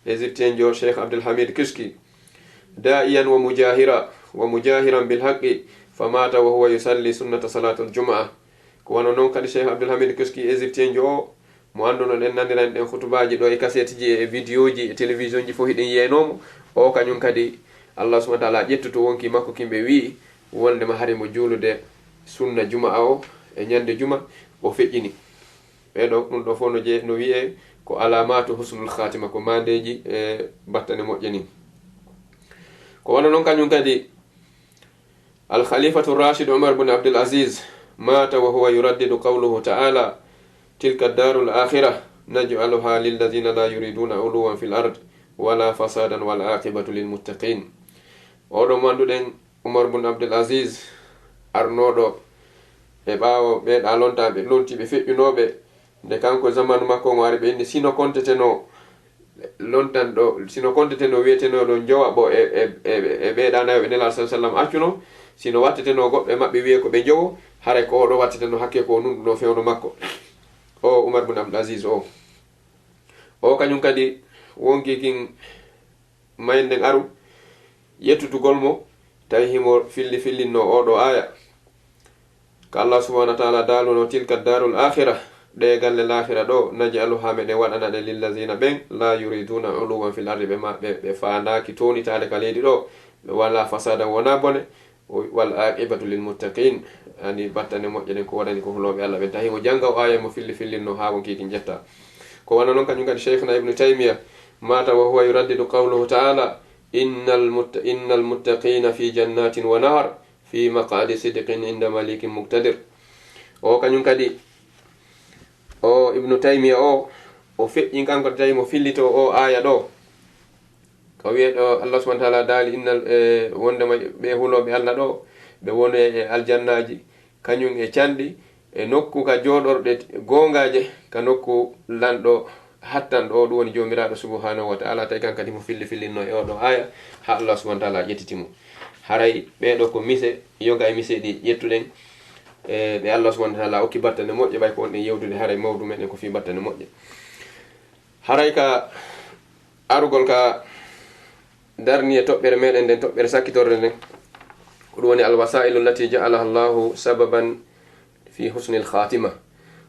Egyptienjo Cheikh Abdul Hamid Kishki, daa'iyan wa mujahira, wa mujahiran bil haqqi, fa mata wa huwa yusalli sunnata salatul jumaa. Ko wano non kadi Cheikh Abdul Hamid Kishki, Egyptienjo o, mo anndunoɗen, nandiranɗen khutubaaji ɗoo e kaseetiji e videoji e télévisionji fow hiɗen yi'aynoo mo. O kañun kadi, Allah subhanahu wa ta'ala ƴettutu wonkii makko kin ɓe wi'i, wondema hari mo juulude sunna jumaa o e ɲande juma, o feƴƴini. Ɓee ɗoo, ɗun ɗoo fow no je-, no wi'ee ko alamatu husnul khatima, ko maandeeji e battane moƴƴe nin. Ko wano non kañun kadi, Al Khalifatu Rashid Umar bun Abdul Aziz mata wa huwa yuraddidu qawluhu ta'ala, "Tilka darul akhirah naj'aluha lillazina la yuriduna uluwan fil ard ولا فسادا والعاقبة للمتقين. Oo ɗoo mo annduɗen, Umar bun Abdul Aziz, arnooɗo e ɓaawo ɓee ɗaa lontaaɓe, lontii ɓe feƴƴunooɓe, nde kanko e zamanu makko on o ari ɓe inni, si no kontetenoo lontanɗo, si no kontetenoo wi'etenooɗo njowaɓo e, e, e, e ɓee ɗaa nayo ɓe Nelaaɗo sallallaahu alayhi wa sallam accuno, si no wattetenoo goɗɗo e maɓɓe wi'ee ko ɓe njowo, haray ko oo ɗoo wattetenoo hakkee ko o nunɗunoo fewndo makko. Oo Umar bun Abdul Aziz oo. Oo kañun kadi wonkii kin mayre nden aru, yettutugol mo, tawi himo filli fillinnoo oo ɗoo aaya. Ka Allah subhanahu wa ta'ala daalunoo, "تلك الدار الآخرة, ɗee galle laahira ɗoo, نجعلها, meɗen waɗana ɗe, للذين, ɓen, لا يريدون علوا في الأرض, ɓe ma-, ɓe, ɓe faandaaki townitaade ka leydi ɗoo, ولا فسادا, wonaa bone, والعاقبة للمتقين, ani battane moƴƴe ɗen ko wonani ko hulooɓe Allah ɓen." Tawi himo jannga oo aaya, mo filli fillinnoo haa wonkii kin ƴettaa. Ko wano non kañun kadi Shaykhuna Ibnu Taymiya maata وهو يردد قوله تعالى: إن المت-، إن المتقين في جنات ونهر في مقعد صدق عند مليك مقتدر. Oo kañun kadi, oo Ibnu Taymiya oo, o feƴƴin kanko tawi mo fillitoo oo aaya ɗoo. Ka wi'ee ɗoo Allah subhanahu wa ta'ala daali, innal, e, wondema ɓee hulooɓe Allah ɗoo, ɓe wonay e aljannaaji, kañun e canɗi, e nokku ka jooɗorɗe goongaaje, ka nokku lanɗo hattanɗo, oo ɗun woni Joomiraaɗo subhanahu wa ta'ala. Tawi kan kadi mo filli fillinnoo e oo ɗoo aaya, haa Allah subhanahu wa ta'ala ƴettiti mo. Haray ɓee ɗoo ko mise, yoga e miseeji ƴettuɗen, e, ɓe Allah subhanahu wa ta'ala okki battane moƴƴe, ɓay ko wonɗen yewtude, haray mawdu meɗen ko fii battane moƴƴe. Haray ka arugol ka darni e toɓɓere meɗen nden, toɓɓere sakkitorde nden, ko ɗun woni الوسائل التي جعلها الله سببا في حسن الخاتمة.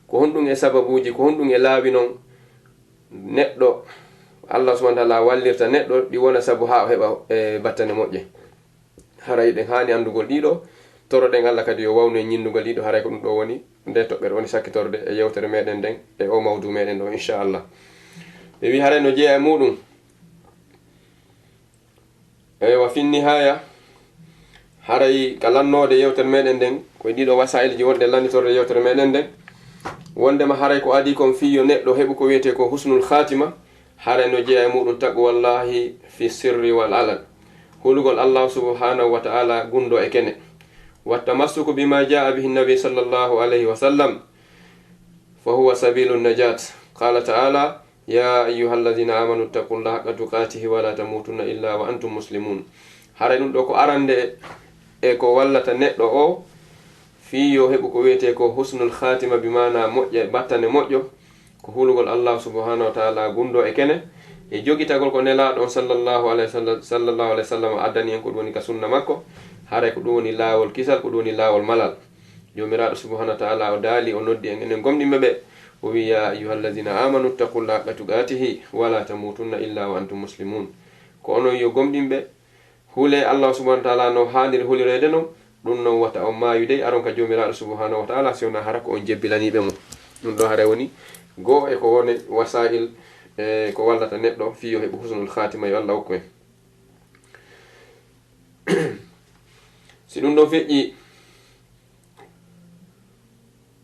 Ko honɗun e sababuuji, ko honɗun e laawi non neɗɗo Allah subhanahu wa ta'ala wallirta neɗɗo ɗi wona sabu haa o heɓa, e, battane moƴƴe? Haray hiɗen haani anndugol ɗii ɗoo, toroɗen Allah kadi yo wawnu en ñinndugol ɗii ɗoo, haray ko ɗun ɗoo woni ndee toɓɓere woni sakkitorde e yewtere meɗen nden, e oo mawduu meɗen ɗoo, inshaa Allah. Ɓe wi'i haray no jeyaa e muuɗun. Eywa, fin nihaaya, haray ka lannoode yewtere meɗen nden, ko e ɗii ɗoo wasaa'ilji wonɗen lannitorde yewtere meɗen nden, wondema haray ko adii kon fii yo neɗɗo heɓu ko wi'etee ko husnul khaatima, haray no jeyaa e muuɗun taqwallahi fi sirri wal alan. Hulugol Allah subhanahu wa ta'ala gunndoo e kene. والتمسك بما جاء به النبي صلى الله عليه وسلم فهو سبيل النجاة. قال تعالى: يا أيها الذين آمنوا اتقوا الله حق تقاته ولا تموتن إلا وأنتم مسلمون. Haray ɗun ɗoo ko arande e ko wallata neɗɗo oo fii yo heɓu ko wi'etee ko husnul khaatima, bi maanaa moƴƴa, battane moƴƴo, ko hulugol Allah subhanahu wa ta'ala gunndoo e kene, e jogitagol ko Nelaaɗo on sallallahu alayhi wa sallam, sallallahu alayhi wa sallam addani en, ko ɗun woni ka sunna makko, haray ko ɗun woni laawol kisal, ko ɗun woni laawol malal. Joomiraaɗo subhanahu wa ta'ala o daali, o noddi en, enen gomɗinɓe ɓe, o wi'i: يا أيها الذين آمنوا اتقوا الله حق تقاته ولا تموتن إلا وأنتم مسلمون. Ko onon yo gomɗinɓe, hulee Allah subhanahu wa ta'ala no haaniri hulireede non, ɗun non wata on maayu dey, aron ka Joomiraaɗo subhanahu wa ta'ala, si wonaa hara ko on jebbilaniiɓe mo. Ɗun ɗoo haray woni goo e ko woni wasaa'il, e ko wallata neɗɗo fii yo heɓu husnul khaatima, yo Allah okku en. Si ɗun ɗon feƴƴi,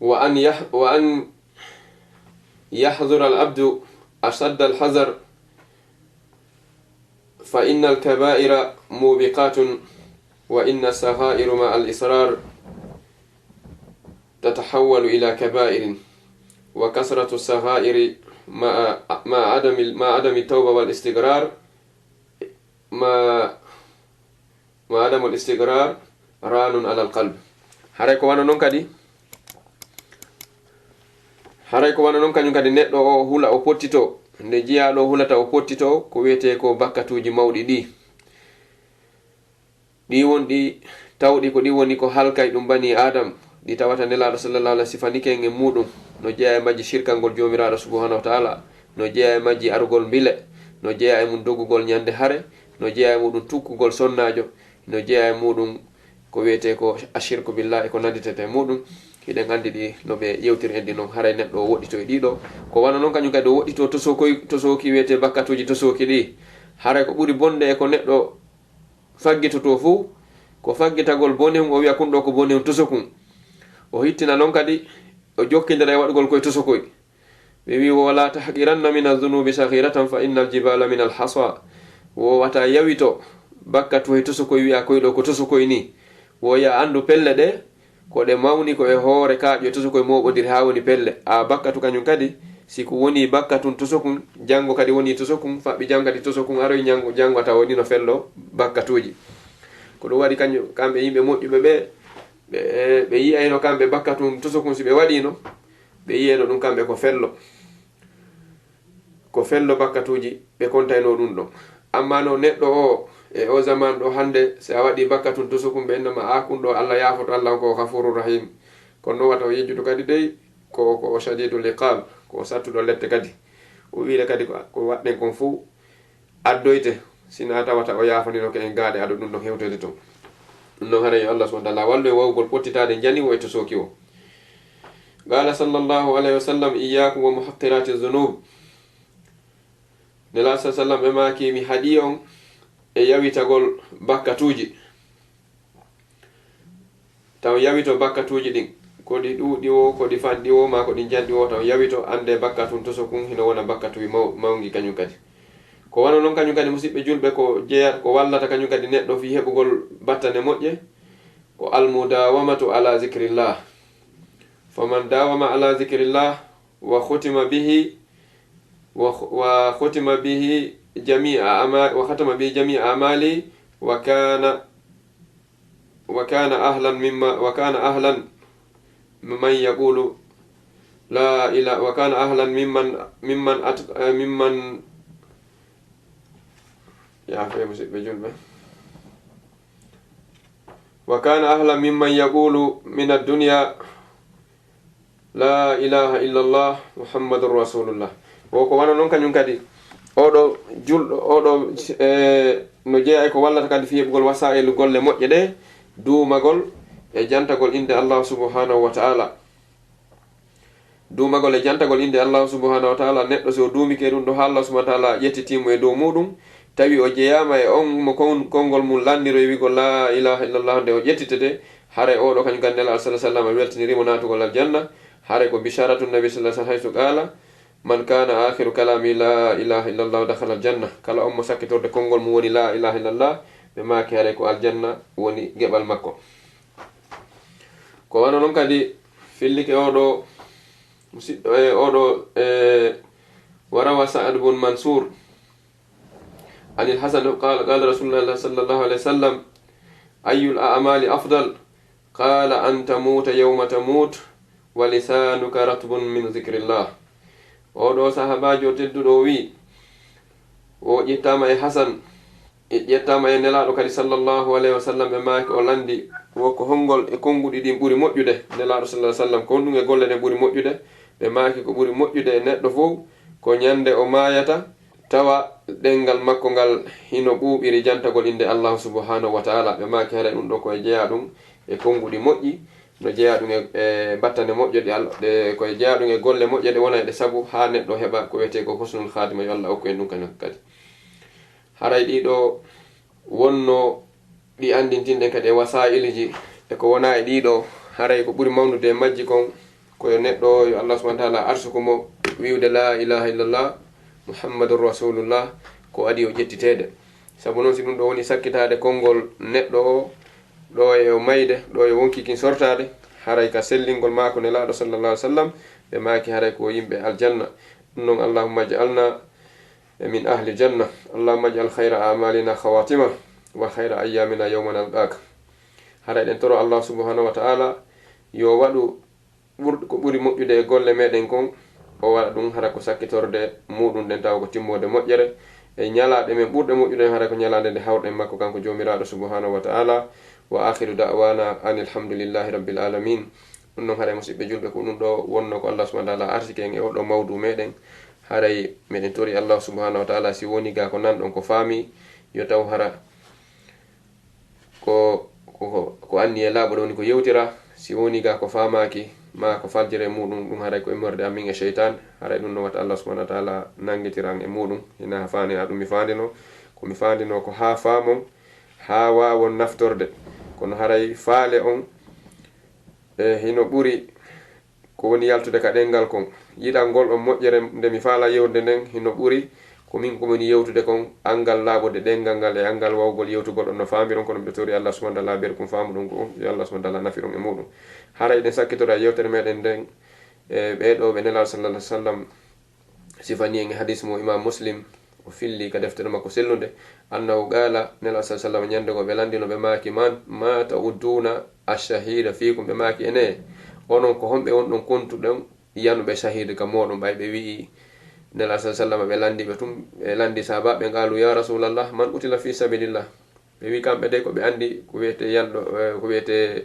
وأن يح-، وأن يحذر العبد أشد الحذر، فإن الكبائر موبقات، وإن الصغائر مع الإصرار تتحول إلى كبائر، وكثرة الصغائر مع، مع عدم، مع عدم التوبة والاستقرار، مع، مع عدم الاستقرار ران على القلب. Haray ko wano non kadi, haray ko wano non kañun kadi neɗɗo o hula o pottitoo, nde jiyaaɗo o hulata o pottitoo, ko wi'etee ko bakkatuuji mawɗi ɗii. Ɗii won ɗi tawɗi ko ɗi woni ko halkay ɗun banii Aadam, ɗi tawata Nelaaɗo sallallahu alayhi wa sallam sifanike en e muuɗun, no jeyaa e majji shirkangol Joomiraaɗo subhanahu wa ta'ala, no jeyaa e majji arugol mbile, no jeyaa e mun dogugol ñande hare, no jeyaa e muuɗun tukkugol sonnaajo, no jeyaa e muuɗun ko wi'etee ko ashirku billah e ko nannditete e muuɗun. Hiɗen anndi ɗi no ɓe yewtiri en ɗi non, haray neɗɗo o woɗɗitoo e ɗii ɗoo. Ko wano non kañun kadi o woɗɗitoo tosookoy-, tosooki wi'etee bakkatuuji tosooki ɗii. Haray ko ɓuri bonde e ko neɗɗo faggitotoo fuu, ko faggitagol bonehun, o wi'a kun ɗoo ko bonehun tosokun. O hittina non kadi, o jokkindira e waɗugol koy tosokoy. Ɓe wi'i, "Wo la tahqiranna mina zunubi saghiratan fa innal jibala minal hasa." Wo wata yawito bakkatu he tosokoy, wi'a koy ɗo ko tosokoy ni. Wo ya anndu pelle ɗe, ko ɗe mawni ko e hoore kaaƴe tosokoy mooɓondiri haa woni pelle. A bakkatu kañum kadi, si ko woni bakkatun tosokun, janngo kadi woni tosokun, faɓɓi janngo kadi tosokun, aroy ñanngo, janngo a tawa woni no fello bakkatuuji. Ko ɗum waɗi kañum, kamɓe yimɓe moƴƴuɓe ɓe, ɓe, ɓe yi'ayno kamɓe bakkatun tosokun si ɓe waɗiino, ɓe yi'ayno ɗum kamɓe ko fello. Ko fello bakkatuuji ɓe kontaynoo ɗum ɗon. Ammaa no neɗɗo o, e o zaman ɗo hannde, si a waɗii bakkatun tosokun, ɓe innama a kun ɗo, Alla yaafoto, Alla on ko o Ghafuurur Rahiim. Kono non wata o yejjutu kadi dey, ko, ko o Shadiidul Iqaab, ko o sattuɗo lette kadi. O wi'ire kadi ko, ko waɗɗen kon fuu, addoyte, si naa tawata o yaafanino ko en gaaɗe ado ɗum ɗon hewtoyde ton. Ɗum ɗon haray yo Allah subhanahu wa ta'ala wallu en wawugol pottitaade njani wo e tosooki wo. Qaala sallallahu alayhi wa sallam, "Iyyaakum wa muhaqqiraati zunub." Nelaaɗo sallallahu alayhi wa sallam ɓe maaki, "Mi haɗii on e yawitagol bakkatuuji." Taw yawito bakkatuuji ɗin, ko ɗi ɗuuɗi wo, ko ɗi fanɗi wo, maa ko ɗi njanɗi wo, taw yawito, annde bakkatun tosokun hino wona bakkatuuji maw-, mawngi kañum kadi. Ko wano non kañum kadi, musiɓɓe julɓe, ko jeya-, ko wallata kañum kadi neɗɗo fii heɓugol battane moƴƴe, ko almudawamatu ala zikrillah. Faman dawama ala zikrillah, wa khutima bihi, wa khu-, wa khutima bihi jami'a ama-, wa khatama bihi jami'a amali, wa kana, wa kana ahlan mimma, wa kana ahlan man yaqulu la ila-, wa kana ahlan mimman, mimman at-, eh, mimman, ya fe musiɓɓe julɓe. Wa kana ahlan mimman yaqulu min ad-dunya la ilaha illallah Muhammadun Rasulullah. Wo ko wano non kañum kadi, oɗo julɗo, oɗo, e, no jeyaa e ko wallata kadi fii heɓugol wasaa'ilu golle moƴƴe ɗe, duumagol e jantagol innde Allah subhanahu wa ta'ala. Duumagol e jantagol innde Allah subhanahu wa ta'ala, neɗɗo si o duumike ɗum ɗo haa Allah subhanahu wa ta'ala ƴettitii mo e dow muuɗum, tawi o jeyaama e on mo kon-, konngol mum lanndiro e wi'gol laa ilaaha illallah nde o ƴettitete, haray oo ɗoo kañum kadi Nelaaɗo sallallaahu alayhi wa sallam weltiniri mo naatugol aljanna, haray ko bishaaratu nabi sallallaahu alayhi wa sallam haysu qaala, "Man kaana aakhiru kalaamihi laa ilaaha illallah dakhala aljanna." Kala on mo sakkitorde konngol mum woni laa ilaaha illallah, ɓe maaki haray ko aljanna woni geɓal makko. Ko wano non kadi fillike oo ɗoo musiɗɗo, e oo ɗoo, e, wa rawa Sa'd bun Mansuur, عن الحسن قال، قال رسول الله صلى الله عليه وسلم، "أي الأعمال أفضل؟" قال، "أن تموت يوم تموت ولسانك رطب من ذكر الله." Oo ɗoo sahaabaajo tedduɗo o wi'i, o ƴettaama e Hasan, e ƴettaama e Nelaaɗo kadi sallallaahu alayhi wa sallam, ɓe maaki, o lanndi, wo ko honngol e konnguɗi ɗin ɓuri moƴƴude? Nelaaɗo sallallaahu alayhi wa sallam, ko honɗum e golle ɗen ɓuri moƴƴude? Ɓe maaki, ko ɓuri moƴƴude e neɗɗo fow, ko ñannde o maayata, tawa ɗemngal makko ngal hino ɓuuɓiri jantagol innde Allaahu subhaanahu wa ta'aalaa. Ɓe maaki, haray ɗum ɗoo ko e jeyaa ɗum e konnguɗi moƴƴi, no jeyaa ɗum e, e battane moƴƴe ɗe Al-, ɗe, ko e jeyaa ɗum e golle moƴƴe ɗe wona e ɗe sabu haa neɗɗo heɓa ko wiyetee ko husnul khaatima, yo Allah okku en ɗum kañum kadi. Haray ɗii ɗoo wonno ɗi anndintinɗen kadi e wasaa'ilji e ko wonaa e ɗii ɗoo, haray ko ɓuri mawnude e majji kon, ko yo neɗɗo, yo Allah subhaanahu wa ta'aalaa arsuku mo wi'ude laa ilaaha illallah, Muhammadun Rasuulullah, ko adii o ƴettiteede. Sabu non, si ɗum ɗoo woni sakkitaade konngol neɗɗo o, ɗo e o mayde, ɗo e wonkii kin sortaade, haray ka sellingol maako Nelaaɗo sallallaahu alayhi wa sallam, ɓe maaki haray ko yimɓe aljanna. Ɗum non, Allahumma ij'alna min ahli janna. Allahumma ij'al khayra a'malina khawatima wa khayra ayyamina yawma nalqaak. Haray ɗen toro Allah subhanahu wa ta'ala yo waɗu ɓur-, ko ɓuri moƴƴude e golle meɗen kon, o waɗa ɗum hara ko sakkitorde muɗum ɗen, tawa ko timmoode moƴƴere. E ñalaaɗe men ɓurɗe moƴƴude hara ko ñalaande nde hawrɗen makko kanko Joomiraaɗo subhanahu wa ta'ala. Wa akhiru da'wana anil hamdulillahi rabbil alamin. Ɗum non, haray, musiɓɓe julɓe, ko ɗum ɗoo wonnoo ko Allah subhanahu wa ta'ala arsiki en e oo ɗoo mawduu meɗen. Haray meɗen tori Allah subhanahu wa ta'ala, si woni gaa ko nanɗon ko faami, yo taw hara ko, ko, ko anniyee laaɓuɗo woni ko yewtira. Si woni gaa ko faamaaki, maa ko faljere muɗum, ɗum haray ko immorde amin e seytaan. Haray ɗum non, wata Allah subhanahu wa ta'ala nanngitira an e muɗum. Hinaa faandinaa ɗum mi faandinoo. Ko mi faandinoo ko haa faamon, haa waawon naftorde. Kono haray faale on, e hino ɓuri ko woni yaltude ka ɗemngal kon. Yiɗal ngol ɗon moƴƴere nde mi faalaa yewtude nden hino ɓuri ko min ko woni yewtude kon, anngal laaɓude ɗemngal ngal e anngal waawugol yewtugol on no faamiron, kono miɗo tori Allah subhanahu wa ta'ala berkun faamuɗon ko on, yo Allah subhanahu wa ta'ala nafiron e muɗum. Haray eɗen sakkitora yewtere meɗen nden, e ɓee ɗoo ɓe Nelaaɗo sallallahu alaihi wasallam sifani en e hadis mo Imam Muslim o filli ka deftere makko sellunde, annahu qaala, Nelaaɗo sallallahu alaihi wasallam ñande goo ɓe landino, ɓe maaki, "Man, ma ta'udduna ash-shahida fiikum?" Ɓe maaki, "Ene, onon ko homɓe wonɗon kontuɗon yanuɓe shahid ka mooɗon?" Ɓay ɓe wi'i Nelaaɗo sallallahu alaihi wasallam, ɓe landi ɓe tun, ɓe landi sahaabaaɓe ɓen, qaalu, "Ya Rasulallah, man qutila fi sabilillah?" Ɓe wi'i kamɓe de ko ɓe andi ko wi'etee yanɗo, eh, ko wi'etee,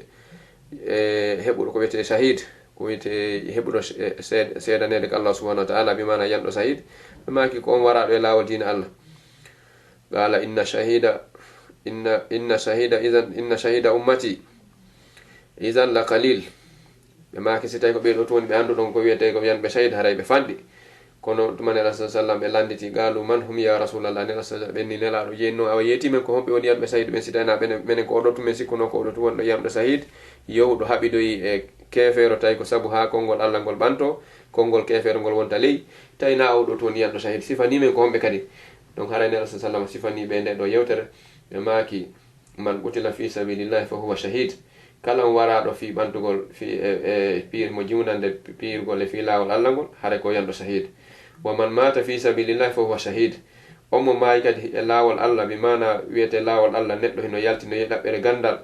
eh, heɓuɗo, ko wi'etee shahid, ko wi'etee heɓuɗo se-, eh, seed-, seedaneede ka Allah subhanahu wa ta'ala, bi maana yanɗo shahid. Ɓe maaki ko on waraaɗo e laawol diina Allah. Qaala, "Inna shahida, inna, inna shahida idan, inna shahida ummati idan la qalil." Ɓe maaki, "Si tawi ko ɓee ɗoo tun woni ɓe annduɗon ko wi'etee ko yanɓe shahid, haray ɓe fanɗi." Kono tuma Nelaaɗo sallallahu alaihi wasallam ɓe landiti, qaalu, "Man hum ya Rasulallah?" Nelaaɗo sallallahu alaihi wasallam ɓe ni, "Nelaaɗo, jeyno awa yeeti men ko homɓe woni yanɓe shahid?" Ɓen si tawi na ɓenen, menen ko oɗo tun men sikkuno ko oɗo tun wonɗo yanɗo shahid, yahuɗo haɓidoyi e keefeero, tawi ko sabu haa konngol Allah ngol ɓanto, konngol keefeero ngol wonta ley, tawi na oɗo tun woni yanɗo shahid. Sifani men ko homɓe kadi? Donc haray Nelaaɗo sallallahu alaihi wasallam sifani ɓe nde ɗoo yewtere, ɓe maaki, "Man qutila fi sabilillahi fa huwa shahid." Kala on waraaɗo fii ɓantugol, fii, e, e piir mo jiwnande piirgol e fii laawol Allah ngol, haray ko yanɗo shahid. "Wa man mata fi sabilillahi fa huwa shahid." On mo maayi kadi e laawol Allah, bi maana wi'etee laawol Allah, neɗɗo hino yalti no yehi ɗaɓɓere gandal,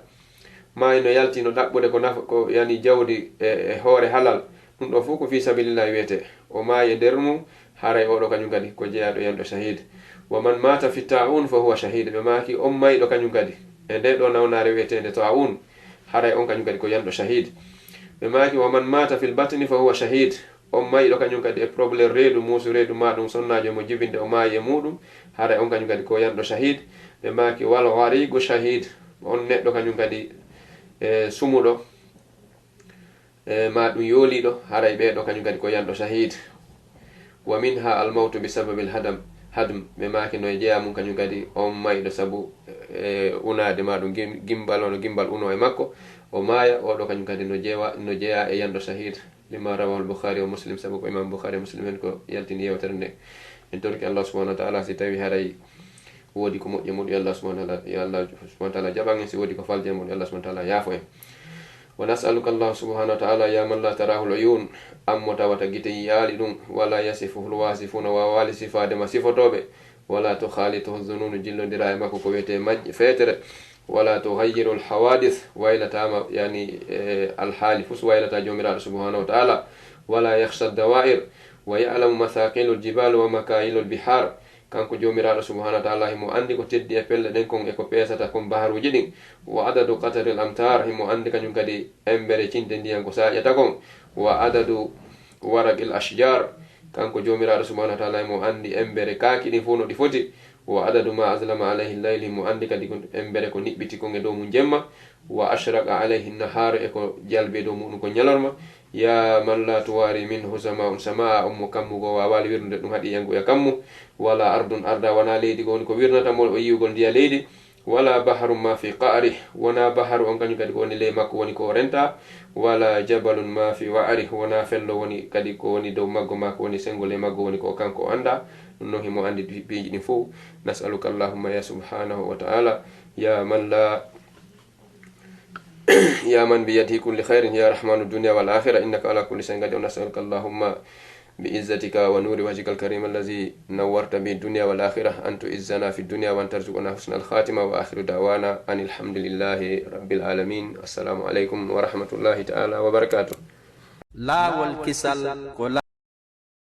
maayi no yalti no ɗaɓɓude ko nafa, ko yani jawdi e, e hoore halal, ɗum ɗoo fof ko fi sabilillahi wi'etee. O maayi e nder mum, haray oɗo kañum kadi ko jeyaaɗo e yanɗo shahid. "Wa man mata fi ta'un fa huwa shahid." Ɓe maaki, on mayɗo kañum kadi e nde ɗoo nawnaare wi'eteende ta'un, haray on kañum kadi ko yanɗo shahid. Ɓe maaki, "Wa man mata fil batni fa huwa shahid." On mayɗo kañum kadi e problème reedu, muusu reedu, maa ɗum sonnaajo mo jibinde, o maayi e muɗum, haray on kañum kadi ko yanɗo shahid. Ɓe maaki, "Wal ghariqu shahid." On neɗɗo kañum kadi, e sumuɗo, e maa ɗum yooliiɗo, haray ɓee ɗoo kañum kadi ko yanɗo shahid. "Wa minha al mawtu bi sababil hadam, hadm." Ɓe maaki no e jeyaa mum kañum kadi on mayɗo sabu, e, unaade maa ɗum gim-, gimbal, wano gimbal unoo e makko, o maaya, oo ɗoo kañum kadi no jeewa-, no jeyaa e yanɗo shahid. Lima rawahu al Bukhari wa Muslim, sabu ko Imam Bukhari e Muslim en ko yaltini yewtere nde. En torki Allah subhanahu wa ta'ala si tawi haray woodi ko moƴƴi e muɗum, yo Allah subhanahu wa ta'ala, yo Allah subhanahu wa ta'ala jaɓan en. Si woodi ko falji e muɗum, yo Allah subhanahu wa ta'ala yaafo en. Wa nas'aluka Allah subhanahu wa ta'ala, ya man la tarahul uyun, an mo tawata gite yi'aali ɗum, wala yasifuhul wasifuna, waawaali sifaade ma sifotooɓe, wala tukhalituhu zununu, jillondira e makko ko wi'etee majj-, feetere, wala tughayyirul hawadith, waylataama, yani, e, alhaali fus waylataa Joomiraaɗo subhanahu wa ta'ala, wala yakhsha dawa'ir, wa ya'lamu mathaqilul jibal wa makayilul bihar, Kanko Joomiraaɗo subhaanahu wa ta'aalaa, himo anndi ko teddi e pelle ɗen kon e ko peesata kon baharuuji ɗin. Wa adadu qataril amtaar, himo anndi kañum kadi embere cinte ndiyan ko saaƴata kon. Wa adadu waraqil ashjaar, kanko Joomiraaɗo subhaanahu wa ta'aalaa, himo anndi embere kaaki ɗin fow no ɗi foti. Wa adadu ma azlama alayhi layl, himo anndi kadi ko embere ko niɓɓiti kon e dow mun jemma. Wa ashraqa alayhi nahaar, e ko jalbi e dow muɗum kon ñalorma. Ya man la tuwari minhu sama'un sama'a, on mo kammu goo waawaali wirnude ɗum haɗi yanguya kammu. Wala ardun arda, wonaa leydi goo woni ko wirnata mo o yi'ugol ndiya leydi. Wala baharun ma fi qa'ri, wonaa baharu on kañum kadi ko woni ley makko woni ko o renta. Wala jabalun ma fi wa'ri, wonaa fello woni kadi ko woni dow maggo maa ko woni sengo ley maggo woni ko kanko o annda. Ɗum non himo anndi piiji ɗin fow. Nas'aluka Allahumma ya subhanahu wa ta'ala, ya man la يا من بيده كل خير يا رحمن الدنيا والآخرة إنك على كل شيء قدير نسألك اللهم بعزتك ونور وجهك الكريم الذي نورت به الدنيا والآخرة أن تعزنا في الدنيا وأن ترزقنا حسن الخاتمة وآخر دعوانا أن الحمد لله رب العالمين. السلام عليكم ورحمة الله تعالى وبركاته. Laawol kisal ko